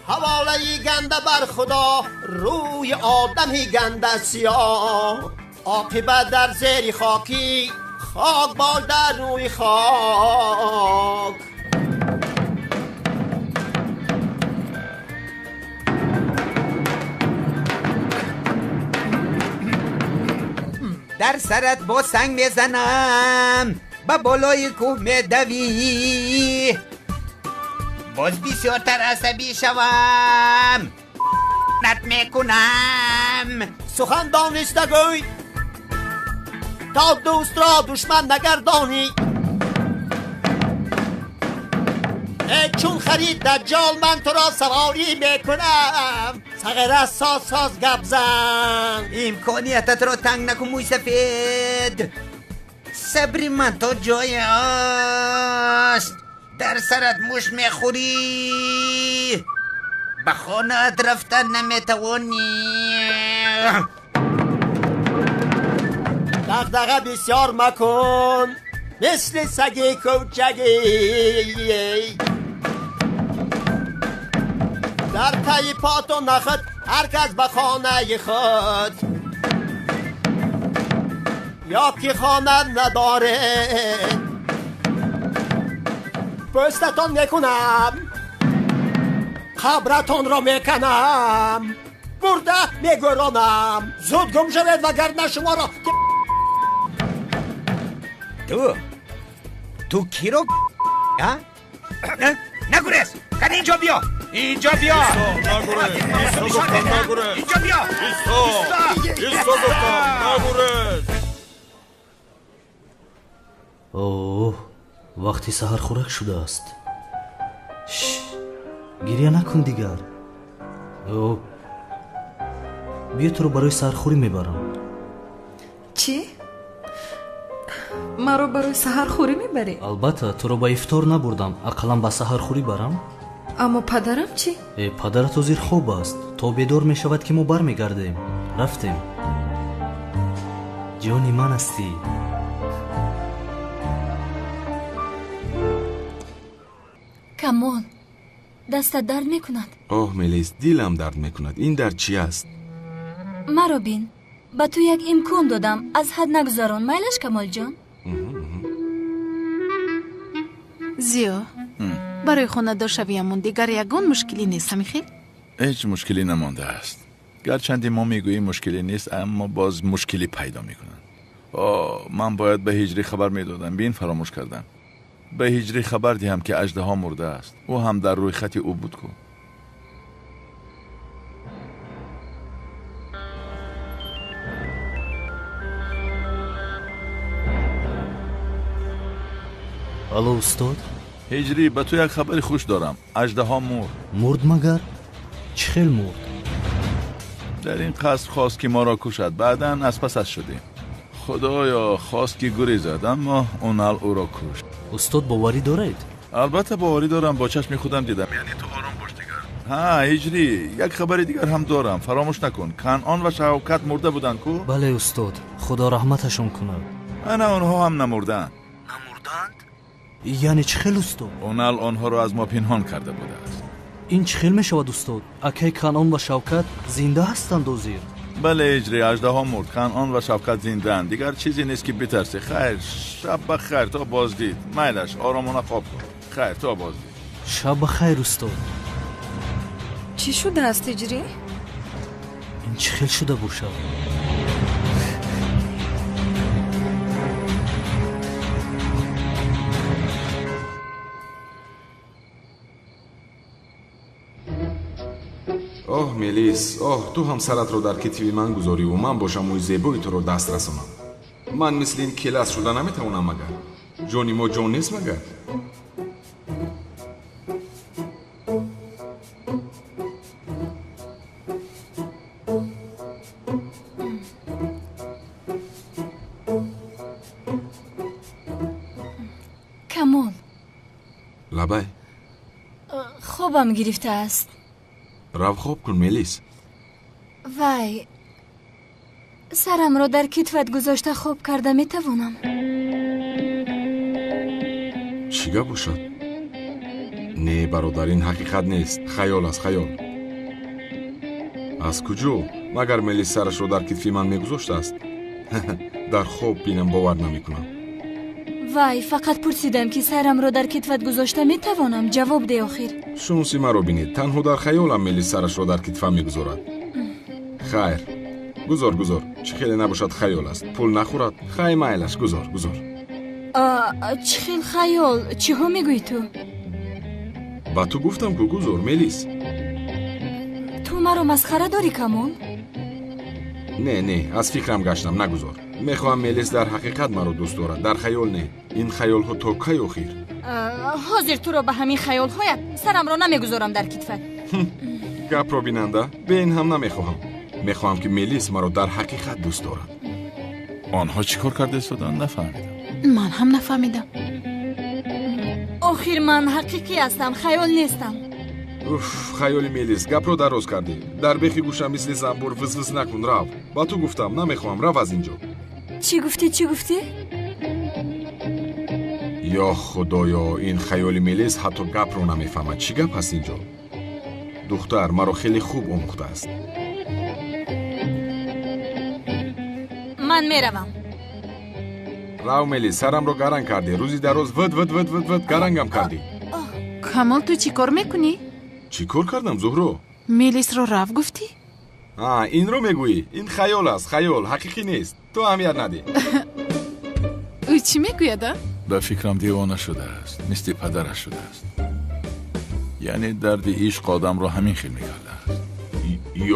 Ҳаволаи ганда бар худо, рӯи одами ганда сиёҳ. Оқибат дар зери хокӣ, хок бош дар рӯи хок. Дар сарат бо санг мезанам, ба болои кӯҳ медавӣ. Боз бисёртар асабӣ шавам, нат мекунам. Сухан дониста гӯй, то дӯстро душман нагардонӣ. Э чун харид даҷҷол, ман туро саворӣ мекунам. Сағира соз соз гап зан. Имкониятатро танг накун, мӯйсафед. Сабри ман то ҷое аст. Дар сарат муш мехӯрӣ, ба хонаат рафтан наметавонӣ. Дағдаға бисёр макун, мисли саги кӯчагӣ. Дар таи поту нахӯд, ҳар кас ба хонаи худ. Ё ки хона надоред, пӯстатон мекунам, қабратонро меканам, бурда мегӯронам. Зуд гум шавед, вагарна шуморо. Ту киро, а? Нагурез! Кани инҷо биё! Инҷо биё! Инҷо биё! Исто гуфтам, нагурез! Оҳ, вақти саҳархӯрак шудааст. Гиря накун дигар. Биё туро барои саҳархӯрӣ мебарам. Чӣ? Маро барои саҳархӯрӣ мебарӣ? Албатта, туро ба ифтор набурдам, ақаллан ба саҳархӯрӣ барам. Аммо падарам чӣ? Падарат ҳозир хоб аст. То бедор мешавад ки мо бармегардем. Рафтем. Ҷони ман ҳастӣ. Камол, дастат дард мекунад? Оҳ, Мелис, дилам дард мекунад. Ин дард чӣ аст? Маро бин. Ба ту як имкон додам, аз ҳад нагузарон. Майлаш, Камолҷон? Зиё, барои хонадоршавиямон дигар ягон мушкилӣ нест, ҳамихел? Ҳеҷ мушкилӣ намондааст. Гарчанде мо мегӯем мушкилӣ нест, аммо боз мушкилӣ пайдо мекунанд. О, ман бояд ба Ҳиҷрӣ хабар медодам, бин фаромӯш кардам. Ба Ҳиҷрӣ хабар диҳам, ки аждаҳо мурдааст. Ӯ ҳам дар рӯйхати ӯ буд ку. Алло, устод? Ҳиҷрӣ, ба ту як хабари хуш дорам. Аждаҳо мурд. Мурд магар? Чӣ хел мурд? Дар ин қаср хост, ки моро кушад. Баъдан аз пасаш шудем. Худоё, хост, ки гурезад, аммо Унал ӯро кушт. Устод, боварӣ доред? Албатта боварӣ дорам, бо чашми худам дидам. Яъне ту ором бош дигар. Ҳа, Ҳиҷрӣ, як хабари дигар ҳам дорам. Фаромӯш накун, Канъон ва Шавкат мурда буданд ку? Бале, устод, Худо раҳматашон кунад. Ана онҳо ҳам намурдаанд. Намурдаанд? Яъне чӣ хел, устод? Унал онҳоро аз мо пинҳон карда будааст. Ин чӣ хел мешавад, устод? Акай Канъон ва Шавкат зинда ҳастанд ҳозир? Бале, Ҳиҷрӣ, аждаҳо мурд, Канъон ва Шавкат зиндаанд. Дигар чизе нест, ки битарсӣ. Хайр, шаб ба хайр, то боздид. Майлаш, оромона хоб кун. Хайр, то боздид. Шаб ба хайр, устод. Чӣ шудааст, Ҳиҷрӣ? Ин чӣ хел шуда бошад? Оҳ, Мелис, оҳ, ту ҳам саратро дар китфи ман гузориву ман бошам мӯи зебои туро даст расонам. Ман мисли ин келас шуда наметавонам магар? Ҷони мо ҷон нест магар? Камол. Лабай. Хобам гирифтааст. Рав хоб кун, Мелис. Вай, сарамро дар китфат гузошта хоб карда метавонам? Чӣ гап бошад? Не, бародар, ин ҳақиқат нест, хаёл аст, хаёл. Аз куҷо? Магар Мелис сарашро дар китфи ман мегузоштааст? Дар хоб бинам бовар намекунам. Вай, фақат пурсидам, ки сарамро дар китфат гузошта метавонам? Ҷавоб де охир. Шунси маро бинед, танҳо дар хаёлам Мелис сарашро дар китфам мегузорад. Хайр, гузор, гузор, чӣ хеле набошад хаёл аст. Пул нахӯрад. Хай, майлаш, гузор, гузор. Чӣ хел хаёл? Чиҳо мегӯӣ ту? Ба ту гуфтам ку, гузор, Мелис. Ту маро масхара дорӣ, Камол? Не, не, аз фикрам гаштам, нагузор. Мехоҳам Мелис дар ҳақиқат маро дӯст дорад, дар хаёл не. Ин хаёлҳо то кай охир? Ҳозир туро ба ҳамин хаёлҳоят сарамро намегузорам дар китфат. Гапро бинанда, бе ин ҳам намехоҳам. Мехоҳам, ки Мелис маро дар ҳақиқат дӯст дорад. Онҳо чӣ кор карда истоданд, нафаҳмидам. Ман ҳам нафаҳмидам. Охир ман ҳақиқӣ ҳастам, хаёл нестам. Уф, хаёли Мелис, гапро дароз кардӣ. Дар бехи гӯшам мисли занбур визвиз накун, рав. Ба ту гуфтам, намехоҳам, рав аз ин ҷо. Чӣ гуфтӣ, чӣ гуфтӣ? Ё худоё, ин хаёли Мелис ҳатто гапро намефаҳмад. Чӣ гап ҳаст ин ҷо? Духтар маро хеле хуб омӯхтааст. Ман меравам. Рав, Мелис, сарамро гаранг кардӣ. Рӯзи дароз вд вд вд вд вд гарангам кардӣ. Камол, ту чӣ кор мекунӣ? Чӣ кор кардам, Зуҳро? Мелисро рав гуфтӣ? А, инро мегӯӣ? Ин хаёл аст, хаёл, ҳақиқӣ нест. Ту аҳамият надиҳ. Ӯ чӣ мегӯяд, а? Ба фикрам девона шудааст, мисли падараш шудааст. Яъне дарди ишқ одамро ҳамин хел мекардааст.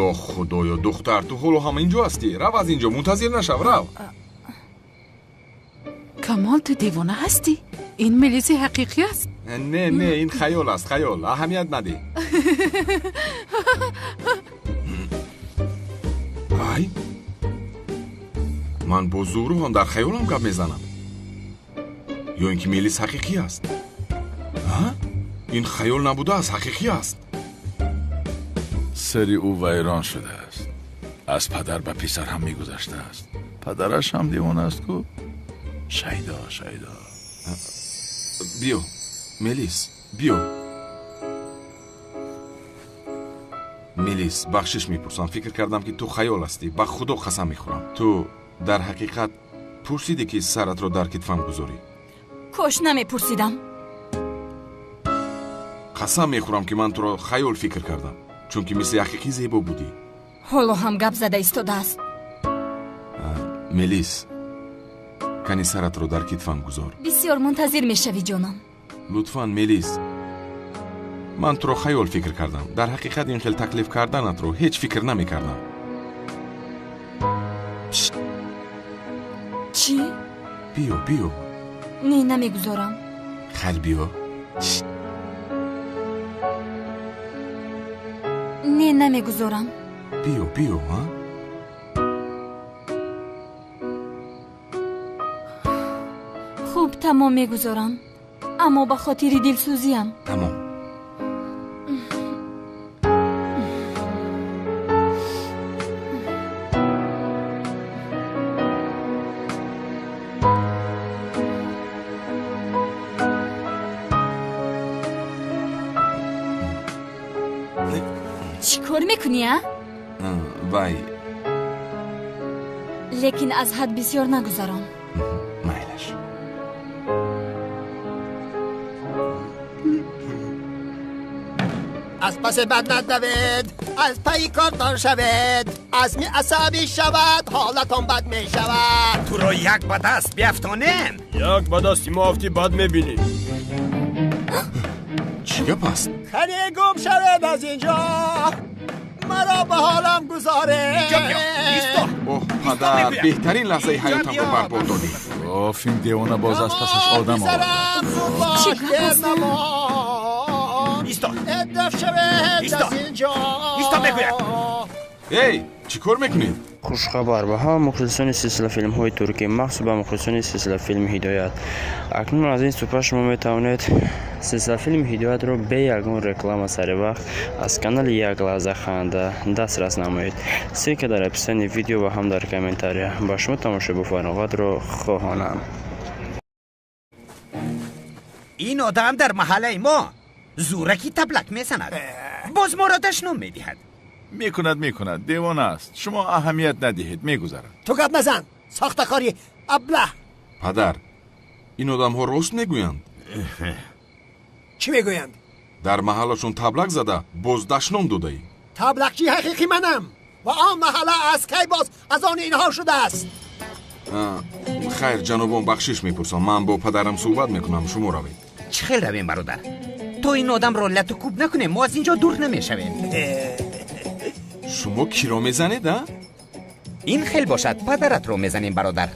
Ё худоё, духтар, ту ҳоло ҳам инҷо ҳастӣ? Рав аз инҷо, мунтазир нашав, рав. Камол, ту девона ҳастӣ? Ин Мелиси ҳақиқӣ аст? Не, не, ин хаёл аст, хаёл, аҳамият надиҳ. Ай, ман бо Зуҳро ҳам дар хаёлам гап мезанам. Ё ин ки Мелис ҳақиқӣ аст? Ин хаёл набудааст, ҳақиқӣ аст. Сари ӯ вайрон шудааст. Аз падар ба писар ҳам мегузаштааст. Падараш ҳам девона аст ку. Шайдо, шайдо. Биё, Мелис, биё. Мелис, бахшиш мепурсам. Фикр кардам, ки ту хаёл ҳастӣ. Ба Худо қасам мехӯрам. Ту дар ҳақиқат пурсидӣ, ки саратро дар китфам гузорӣ? Кош намепурсидам. Қасам мехӯрам, ки ман туро хаёл фикр кардам, чунки мисли ҳақиқӣ зебо будӣ. Ҳоло ҳам гап зада истодааст. Мелис, кани саратро дар китфам гузор. Бисёр мунтазир мешавӣ, ҷонам. Лутфан, Мелис, ман туро хаёл фикр кардам. Дар ҳақиқат ин хел таклиф карданатро ҳеҷ фикр намекардам. Чӣ? Биё, биё. Не, намегузорам. Хайр, биё. Не, намегузорам. Биё, биё, а? Хуб, тамом, мегузорам, аммо ба хотири дилсӯзиям. Тамом. Чӣ кор мекунӣ, а? Вай. Лекин аз ҳад бисёр нагузарон. Майлаш. Аз паси бад надавед, аз пайи кортон шавед. Азми асабӣ шавад, ҳолатон бад мешавад. Туро як ба даст биафтонем. Як ба дасти мо афтӣ, бад мебинӣ. Чӣ гап аст? Хане, гум шавед аз инҷо, маро ба ҳолам гузоред. Инҷо биё, исто. Оҳ, падар, беҳтарин лаҳзаи ҳаётамро барбод додӣ. Оф, ин девона боз аз пасаш одам овард. Писарам, зуд бош, Чӣ гап дер аст? намон. Исто. Даф шавед Исто. аз инҷо. Исто мегӯям. Эй, чӣ кор мекунед? Хушхабар ба ҳама мухлисони силсилафилмҳои туркӣ, махсус ба мухлисони силсилафилми Ҳидоят. Акнун аз ин супра шумо метавонед силсилафилми Ҳидоятро бе ягон реклама сари вақт аз канали Як лаҳза ханда дастрас намоед. Ссылка дар описании видео ва ҳам дар комментария. Ба шумо тамошои бофароғатро хоҳонам. Ин одам дар маҳаллаи мо зӯракӣ таблак мезанад, боз моро дашном медиҳад. Мекунад, мекунад, девона аст. Шумо аҳамият надиҳед, мегузарад. Ту гап назан, сохтакори аблаҳ. Падар, ин одамҳо рост мегӯянд. Чӣ мегӯянд? Дар маҳаллашон таблак зада, боз дашном додаӣ. Таблақчи ҳақиқӣ манам ва он маҳалла аз кай боз аз они инҳо шудааст? Хайр, ҷанобон, бахшиш мепурсам. Ман бо падарам суҳбат мекунам, шумо равед. Чӣ хел равем, бародар? То ин одамро лату кӯб накунем, мо аз ин ҷо дур намешавем. Шумо киро мезанед, а? Ин хел бошад, падаратро мезанем, бародар.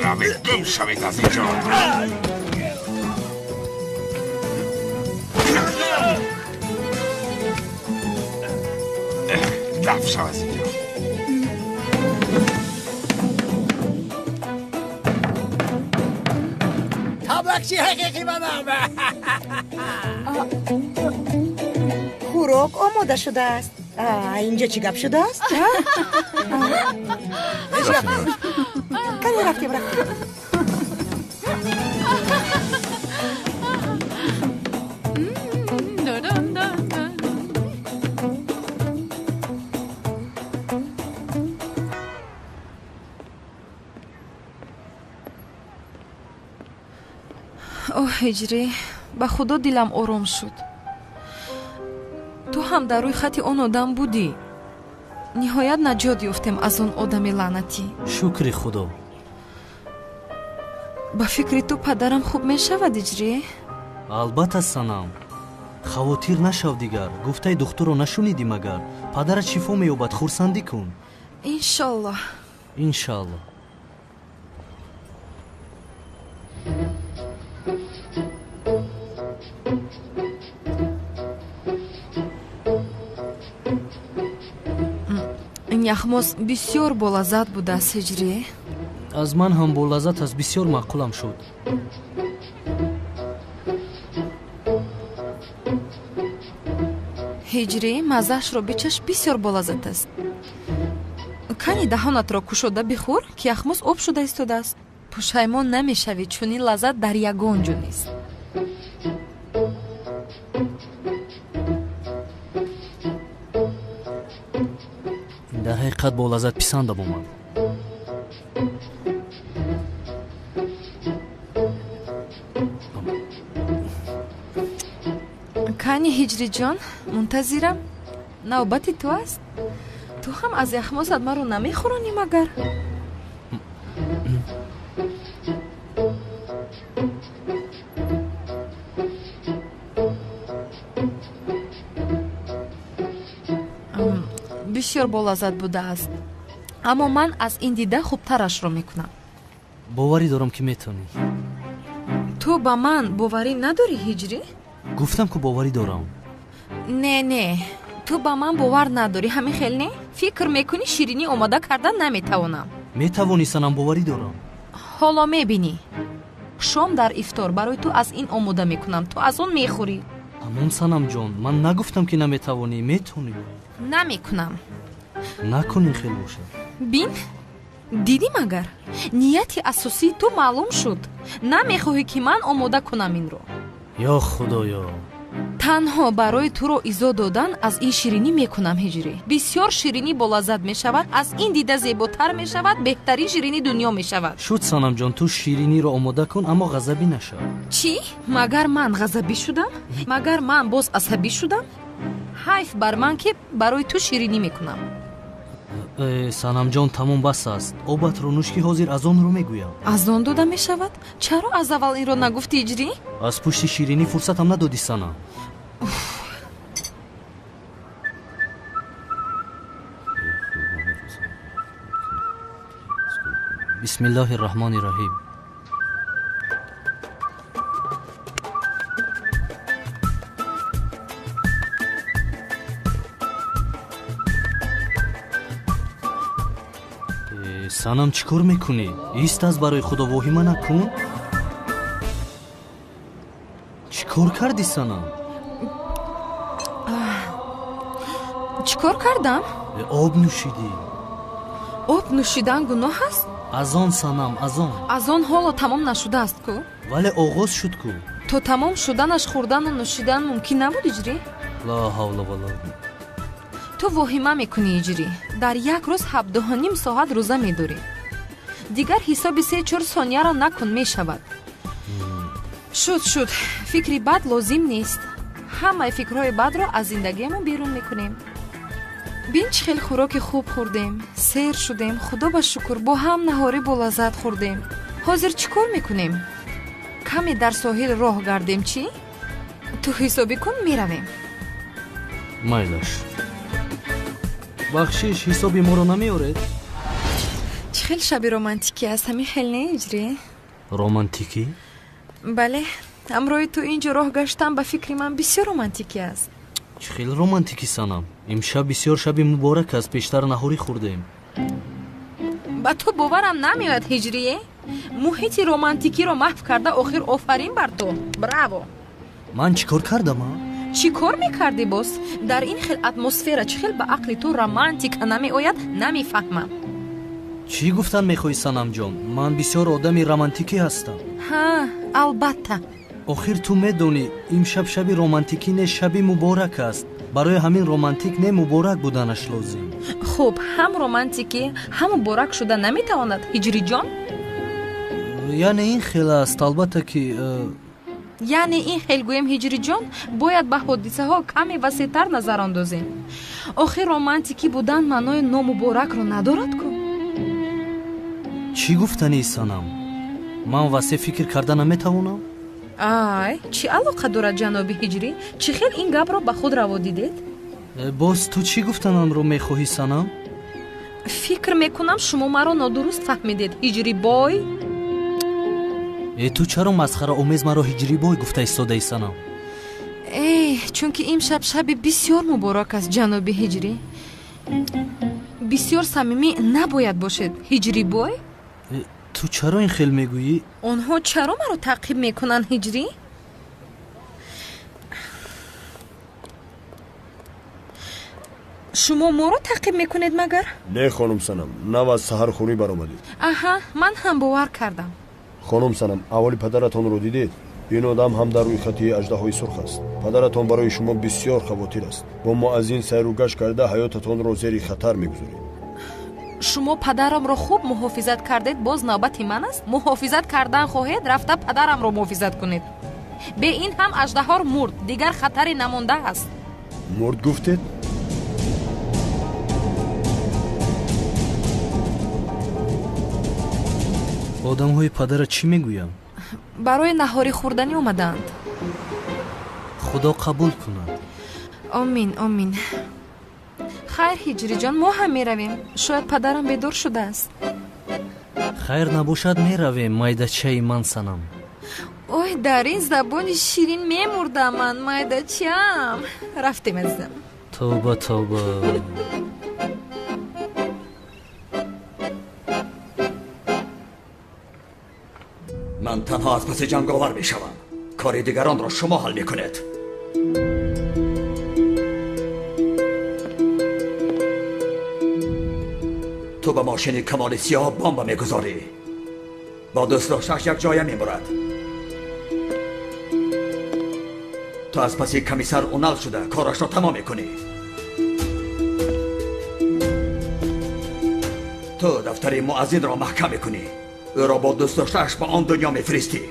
Равед, гум шавед аз ин ҷо. Даф шав аз ин ҷо. Таблақчи ҳақиқӣ манам. Хӯрок омода шудааст. Инҷо чӣ гап шудааст? Кане, рафтем, рафтем. Оҳ, Ҳиҷрӣ, ба Худо дилам ором шуд. Ту ҳам дар рӯи хати он одам будӣ. Ниҳоят наҷот ёфтем аз он одами лаънатӣ. Шукри Худо. Ба фикри ту падарам хуб мешавад, Иҷрӣ? Албатта, санам, хавотир нашав дигар. Гуфтаи духтурро нашунидӣ магар? Падарат шифо меёбад, хурсандӣ кун. Иншоллоҳ. Иншаллоҳ. Ин яхмоз бисёр болаззат будааст, Ҳиҷрӣ. Аз ман ҳам болаззат аст, бисёр маъқулам шуд. Ҳиҷрӣ, маззаашро бичаш, бисёр болаззат аст. Кани даҳонатро кушода бихӯр, ки яхмоз об шуда истодааст. Пушаймон намешавӣ, чунин лаззат дар ягон ҷо нест. ҳақиқат бо лаззат писандам омад. Кани Ҳиҷриҷон, мунтазирам. Навбати ту аст. Ту ҳам аз яхмосат маро намехӯронӣ магар? Бисёр болаззат будааст, аммо ман аз ин дида хубтарашро мекунам. Боварӣ дорам, ки метавонӣ. Ту ба ман боварӣ надорӣ, Ҳиҷрӣ? Гуфтам, ку боварӣ дорам. Не, не, ту ба ман бовар надорӣ, ҳамин хел не? Фикр мекунӣ, ширинӣ омода кардан наметавонам? Метавонӣ, санам, боварӣ дорам. Ҳоло мебинӣ. Шом дар ифтор барои ту аз ин омода мекунам, ту аз он мехӯрӣ. Ҳамон, санамҷон, ман нагуфтам, ки наметавонӣ, метавонӣ. Намекунам. Накун, ин хел бошад. Бин, дидӣ магар? Нияти асосии ту маълум шуд. Намехоҳӣ, ки ман омода кунам инро. Ё худоё! Танҳо барои туро изо додан аз ин ширинӣ мекунам, Ҳиҷрӣ. Бисёр ширинӣ болаззат мешавад, аз ин дида зеботар мешавад, беҳтарин ширинии дунё мешавад. Шуд, санамҷон, ту шириниро омода кун, аммо ғазабӣ нашав. Чӣ? Магар ман ғазабӣ шудам? Магар ман боз асабӣ шудам? Ҳайф бар ман, ки барои ту ширинӣ мекунам. Санамҷон, тамом, бас аст. Обатро нӯш, ки ҳозир аз онро мегӯям. Аз он дода мешавад? Чаро аз аввал инро нагуфтӣ, Иҷрӣ? Аз пушти ширинӣ фурсатам надодӣ, санам. Бисмиллоҳи раҳмони раҳим. Санам, чӣ кор мекунӣ? Ист, аз барои худо воҳима накун. Чӣ кор кардӣ, санам? Чӣ кор кардам? Об нӯшидӣ. Об нӯшидан гуноҳ аст? Аз он, санам, аз он. Аз он ҳоло тамом нашудааст ку. Вале оғоз шуд ку. То тамом шуданаш хӯрдану нӯшидан мумкин набуд, Иҷрӣ? Ла ҳавла вала. Ту воҳима мекунӣ, Иҷрӣ. Дар як рӯз 17,5 соат рӯза медорӣ. Дигар ҳисоби се-чор сонияро накун, мешавад. Шуд, шуд, фикри бад лозим нест. Ҳамаи фикрҳои бадро аз зиндагиамон берун мекунем. Бин, чӣ хел хӯроки хуб хӯрдем, сер шудем, худо ба шукр, бо ҳам наҳорӣ болаззат хӯрдем. Ҳозир чӣ кор мекунем? Каме дар соҳил роҳ гардем, чӣ? Ту ҳисобӣ кун, меравем. Майлаш. Бахшиш, ҳисоби моро намеоред? Чӣ хел шаби романтикӣ аст, ҳамин хел не, Иҷрӣ? Романтикӣ? Бале, ҳамроҳи ту ин ҷо роҳ гаштан ба фикри ман бисёр романтикӣ аст. Чӣ хел романтикӣ, санам? Имшаб бисёр шаби муборак аст, пештар наҳорӣ хӯрдем. Ба ту боварам намеояд, Ҳиҷрие. Муҳити романтикиро маҳв карда, охир офарин бар ту, браво! Ман чӣ кор кардам, а? Чӣ кор мекардӣ боз? Дар ин хел атмосфера чӣ хел ба ақли ту романтика намеояд, намефаҳмам. Чӣ гуфтан мехоҳӣ, санамҷон? Ман бисёр одами романтикӣ ҳастам. Ҳа, албатта. Охир ту медонӣ, имшаб шаби романтикӣ не, шаби муборак аст. Барои ҳамин романтик не, муборак буданаш лозим. Хуб, ҳам романтикӣ, ҳам муборак шуда наметавонад, Ҳиҷриҷон? Яъне ин хел аст, албатта ки Яъне ин хел гӯем, Ҳиҷриҷон, бояд ба ҳодисаҳо каме васеътар назар андозем. Охир романтикӣ будан маънои номуборакро надорад ку. Чӣ гуфтанӣ, санам? Ман васеъ фикр карда наметавонам? Ай, чӣ алоқа дорад, ҷаноби Ҳиҷрӣ? Чӣ хел ин гапро ба худ раво дидед? Боз ту чӣ гуфтанамро мехоҳӣ, санам? Фикр мекунам, шумо маро нодуруст фаҳмидед, Ҳиҷрибой. Э, ту чаро масхараомез маро ҳиҷрибой гуфта истодаи, санам? Э, чунки имшаб шаби бисёр муборак аст, ҷаноби Ҳиҷрӣ. Бисёр самимӣ набояд бошед, Ҳиҷрибой. Ту чаро ин хел мегӯӣ? Онҳо чаро маро таъқиб мекунанд, Ҳиҷрӣ? Шумо моро таъқиб мекунед магар? Не, хонум санам, нав аз саҳархӯрӣ баромадед. Аҳа, ман ҳам бовар кардам. Хонум санам, аввали падаратонро дидед? Ин одам ҳам дар рӯйхати аждаҳои сурх аст. Падаратон барои шумо бисёр хавотир аст. Бо мо аз ин сайру гашт карда ҳаётатонро зери хатар мегузоред. Шумо падарамро хуб муҳофизат кардед, боз навбати ман аст. Муҳофизат кардан хоҳед, рафта падарамро муҳофизат кунед. Бе ин ҳам аждаҳор мурд, дигар хатаре намондааст. Мурд гуфтед? Одамҳои падара чӣ мегӯянд? Барои наҳорӣ хӯрданӣ омадаанд. Худо қабул кунад. Омин, омин. Хайр, Ҳиҷриҷон, мо ҳам меравем. Шояд падарам бедор шудааст. Хайр набошад, меравем, майдачаи ман санам. Ой, дар ин забони ширин мемурдам ман, майдачаам. Рафтем, азизам. Тавба, тавба. Ман танҳо аз паси ҷанговар мешавам. Кори дигаронро шумо ҳал мекунед. Ту ба мошини Камоли сиёҳ бомба мегузорӣ. Бо дӯстдоштааш як ҷоя мемурад. Ту аз паси комиссар Унал шуда корашро тамом мекунӣ. Ту дафтари муаззинро маҳкам мекунӣ. Ӯро бо дӯстдоштааш ба он дунё мефиристӣ.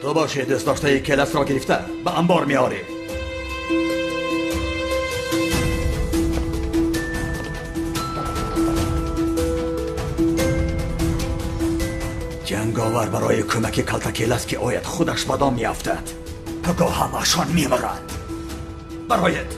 Ту боши дӯстдоштаи келасро гирифта ба анбор меорӣ. Ҷанговар барои кӯмаки калтакелас ки ояд худаш ба дом меафтад. Пагоҳ ҳамашон мемиранд. Бароед.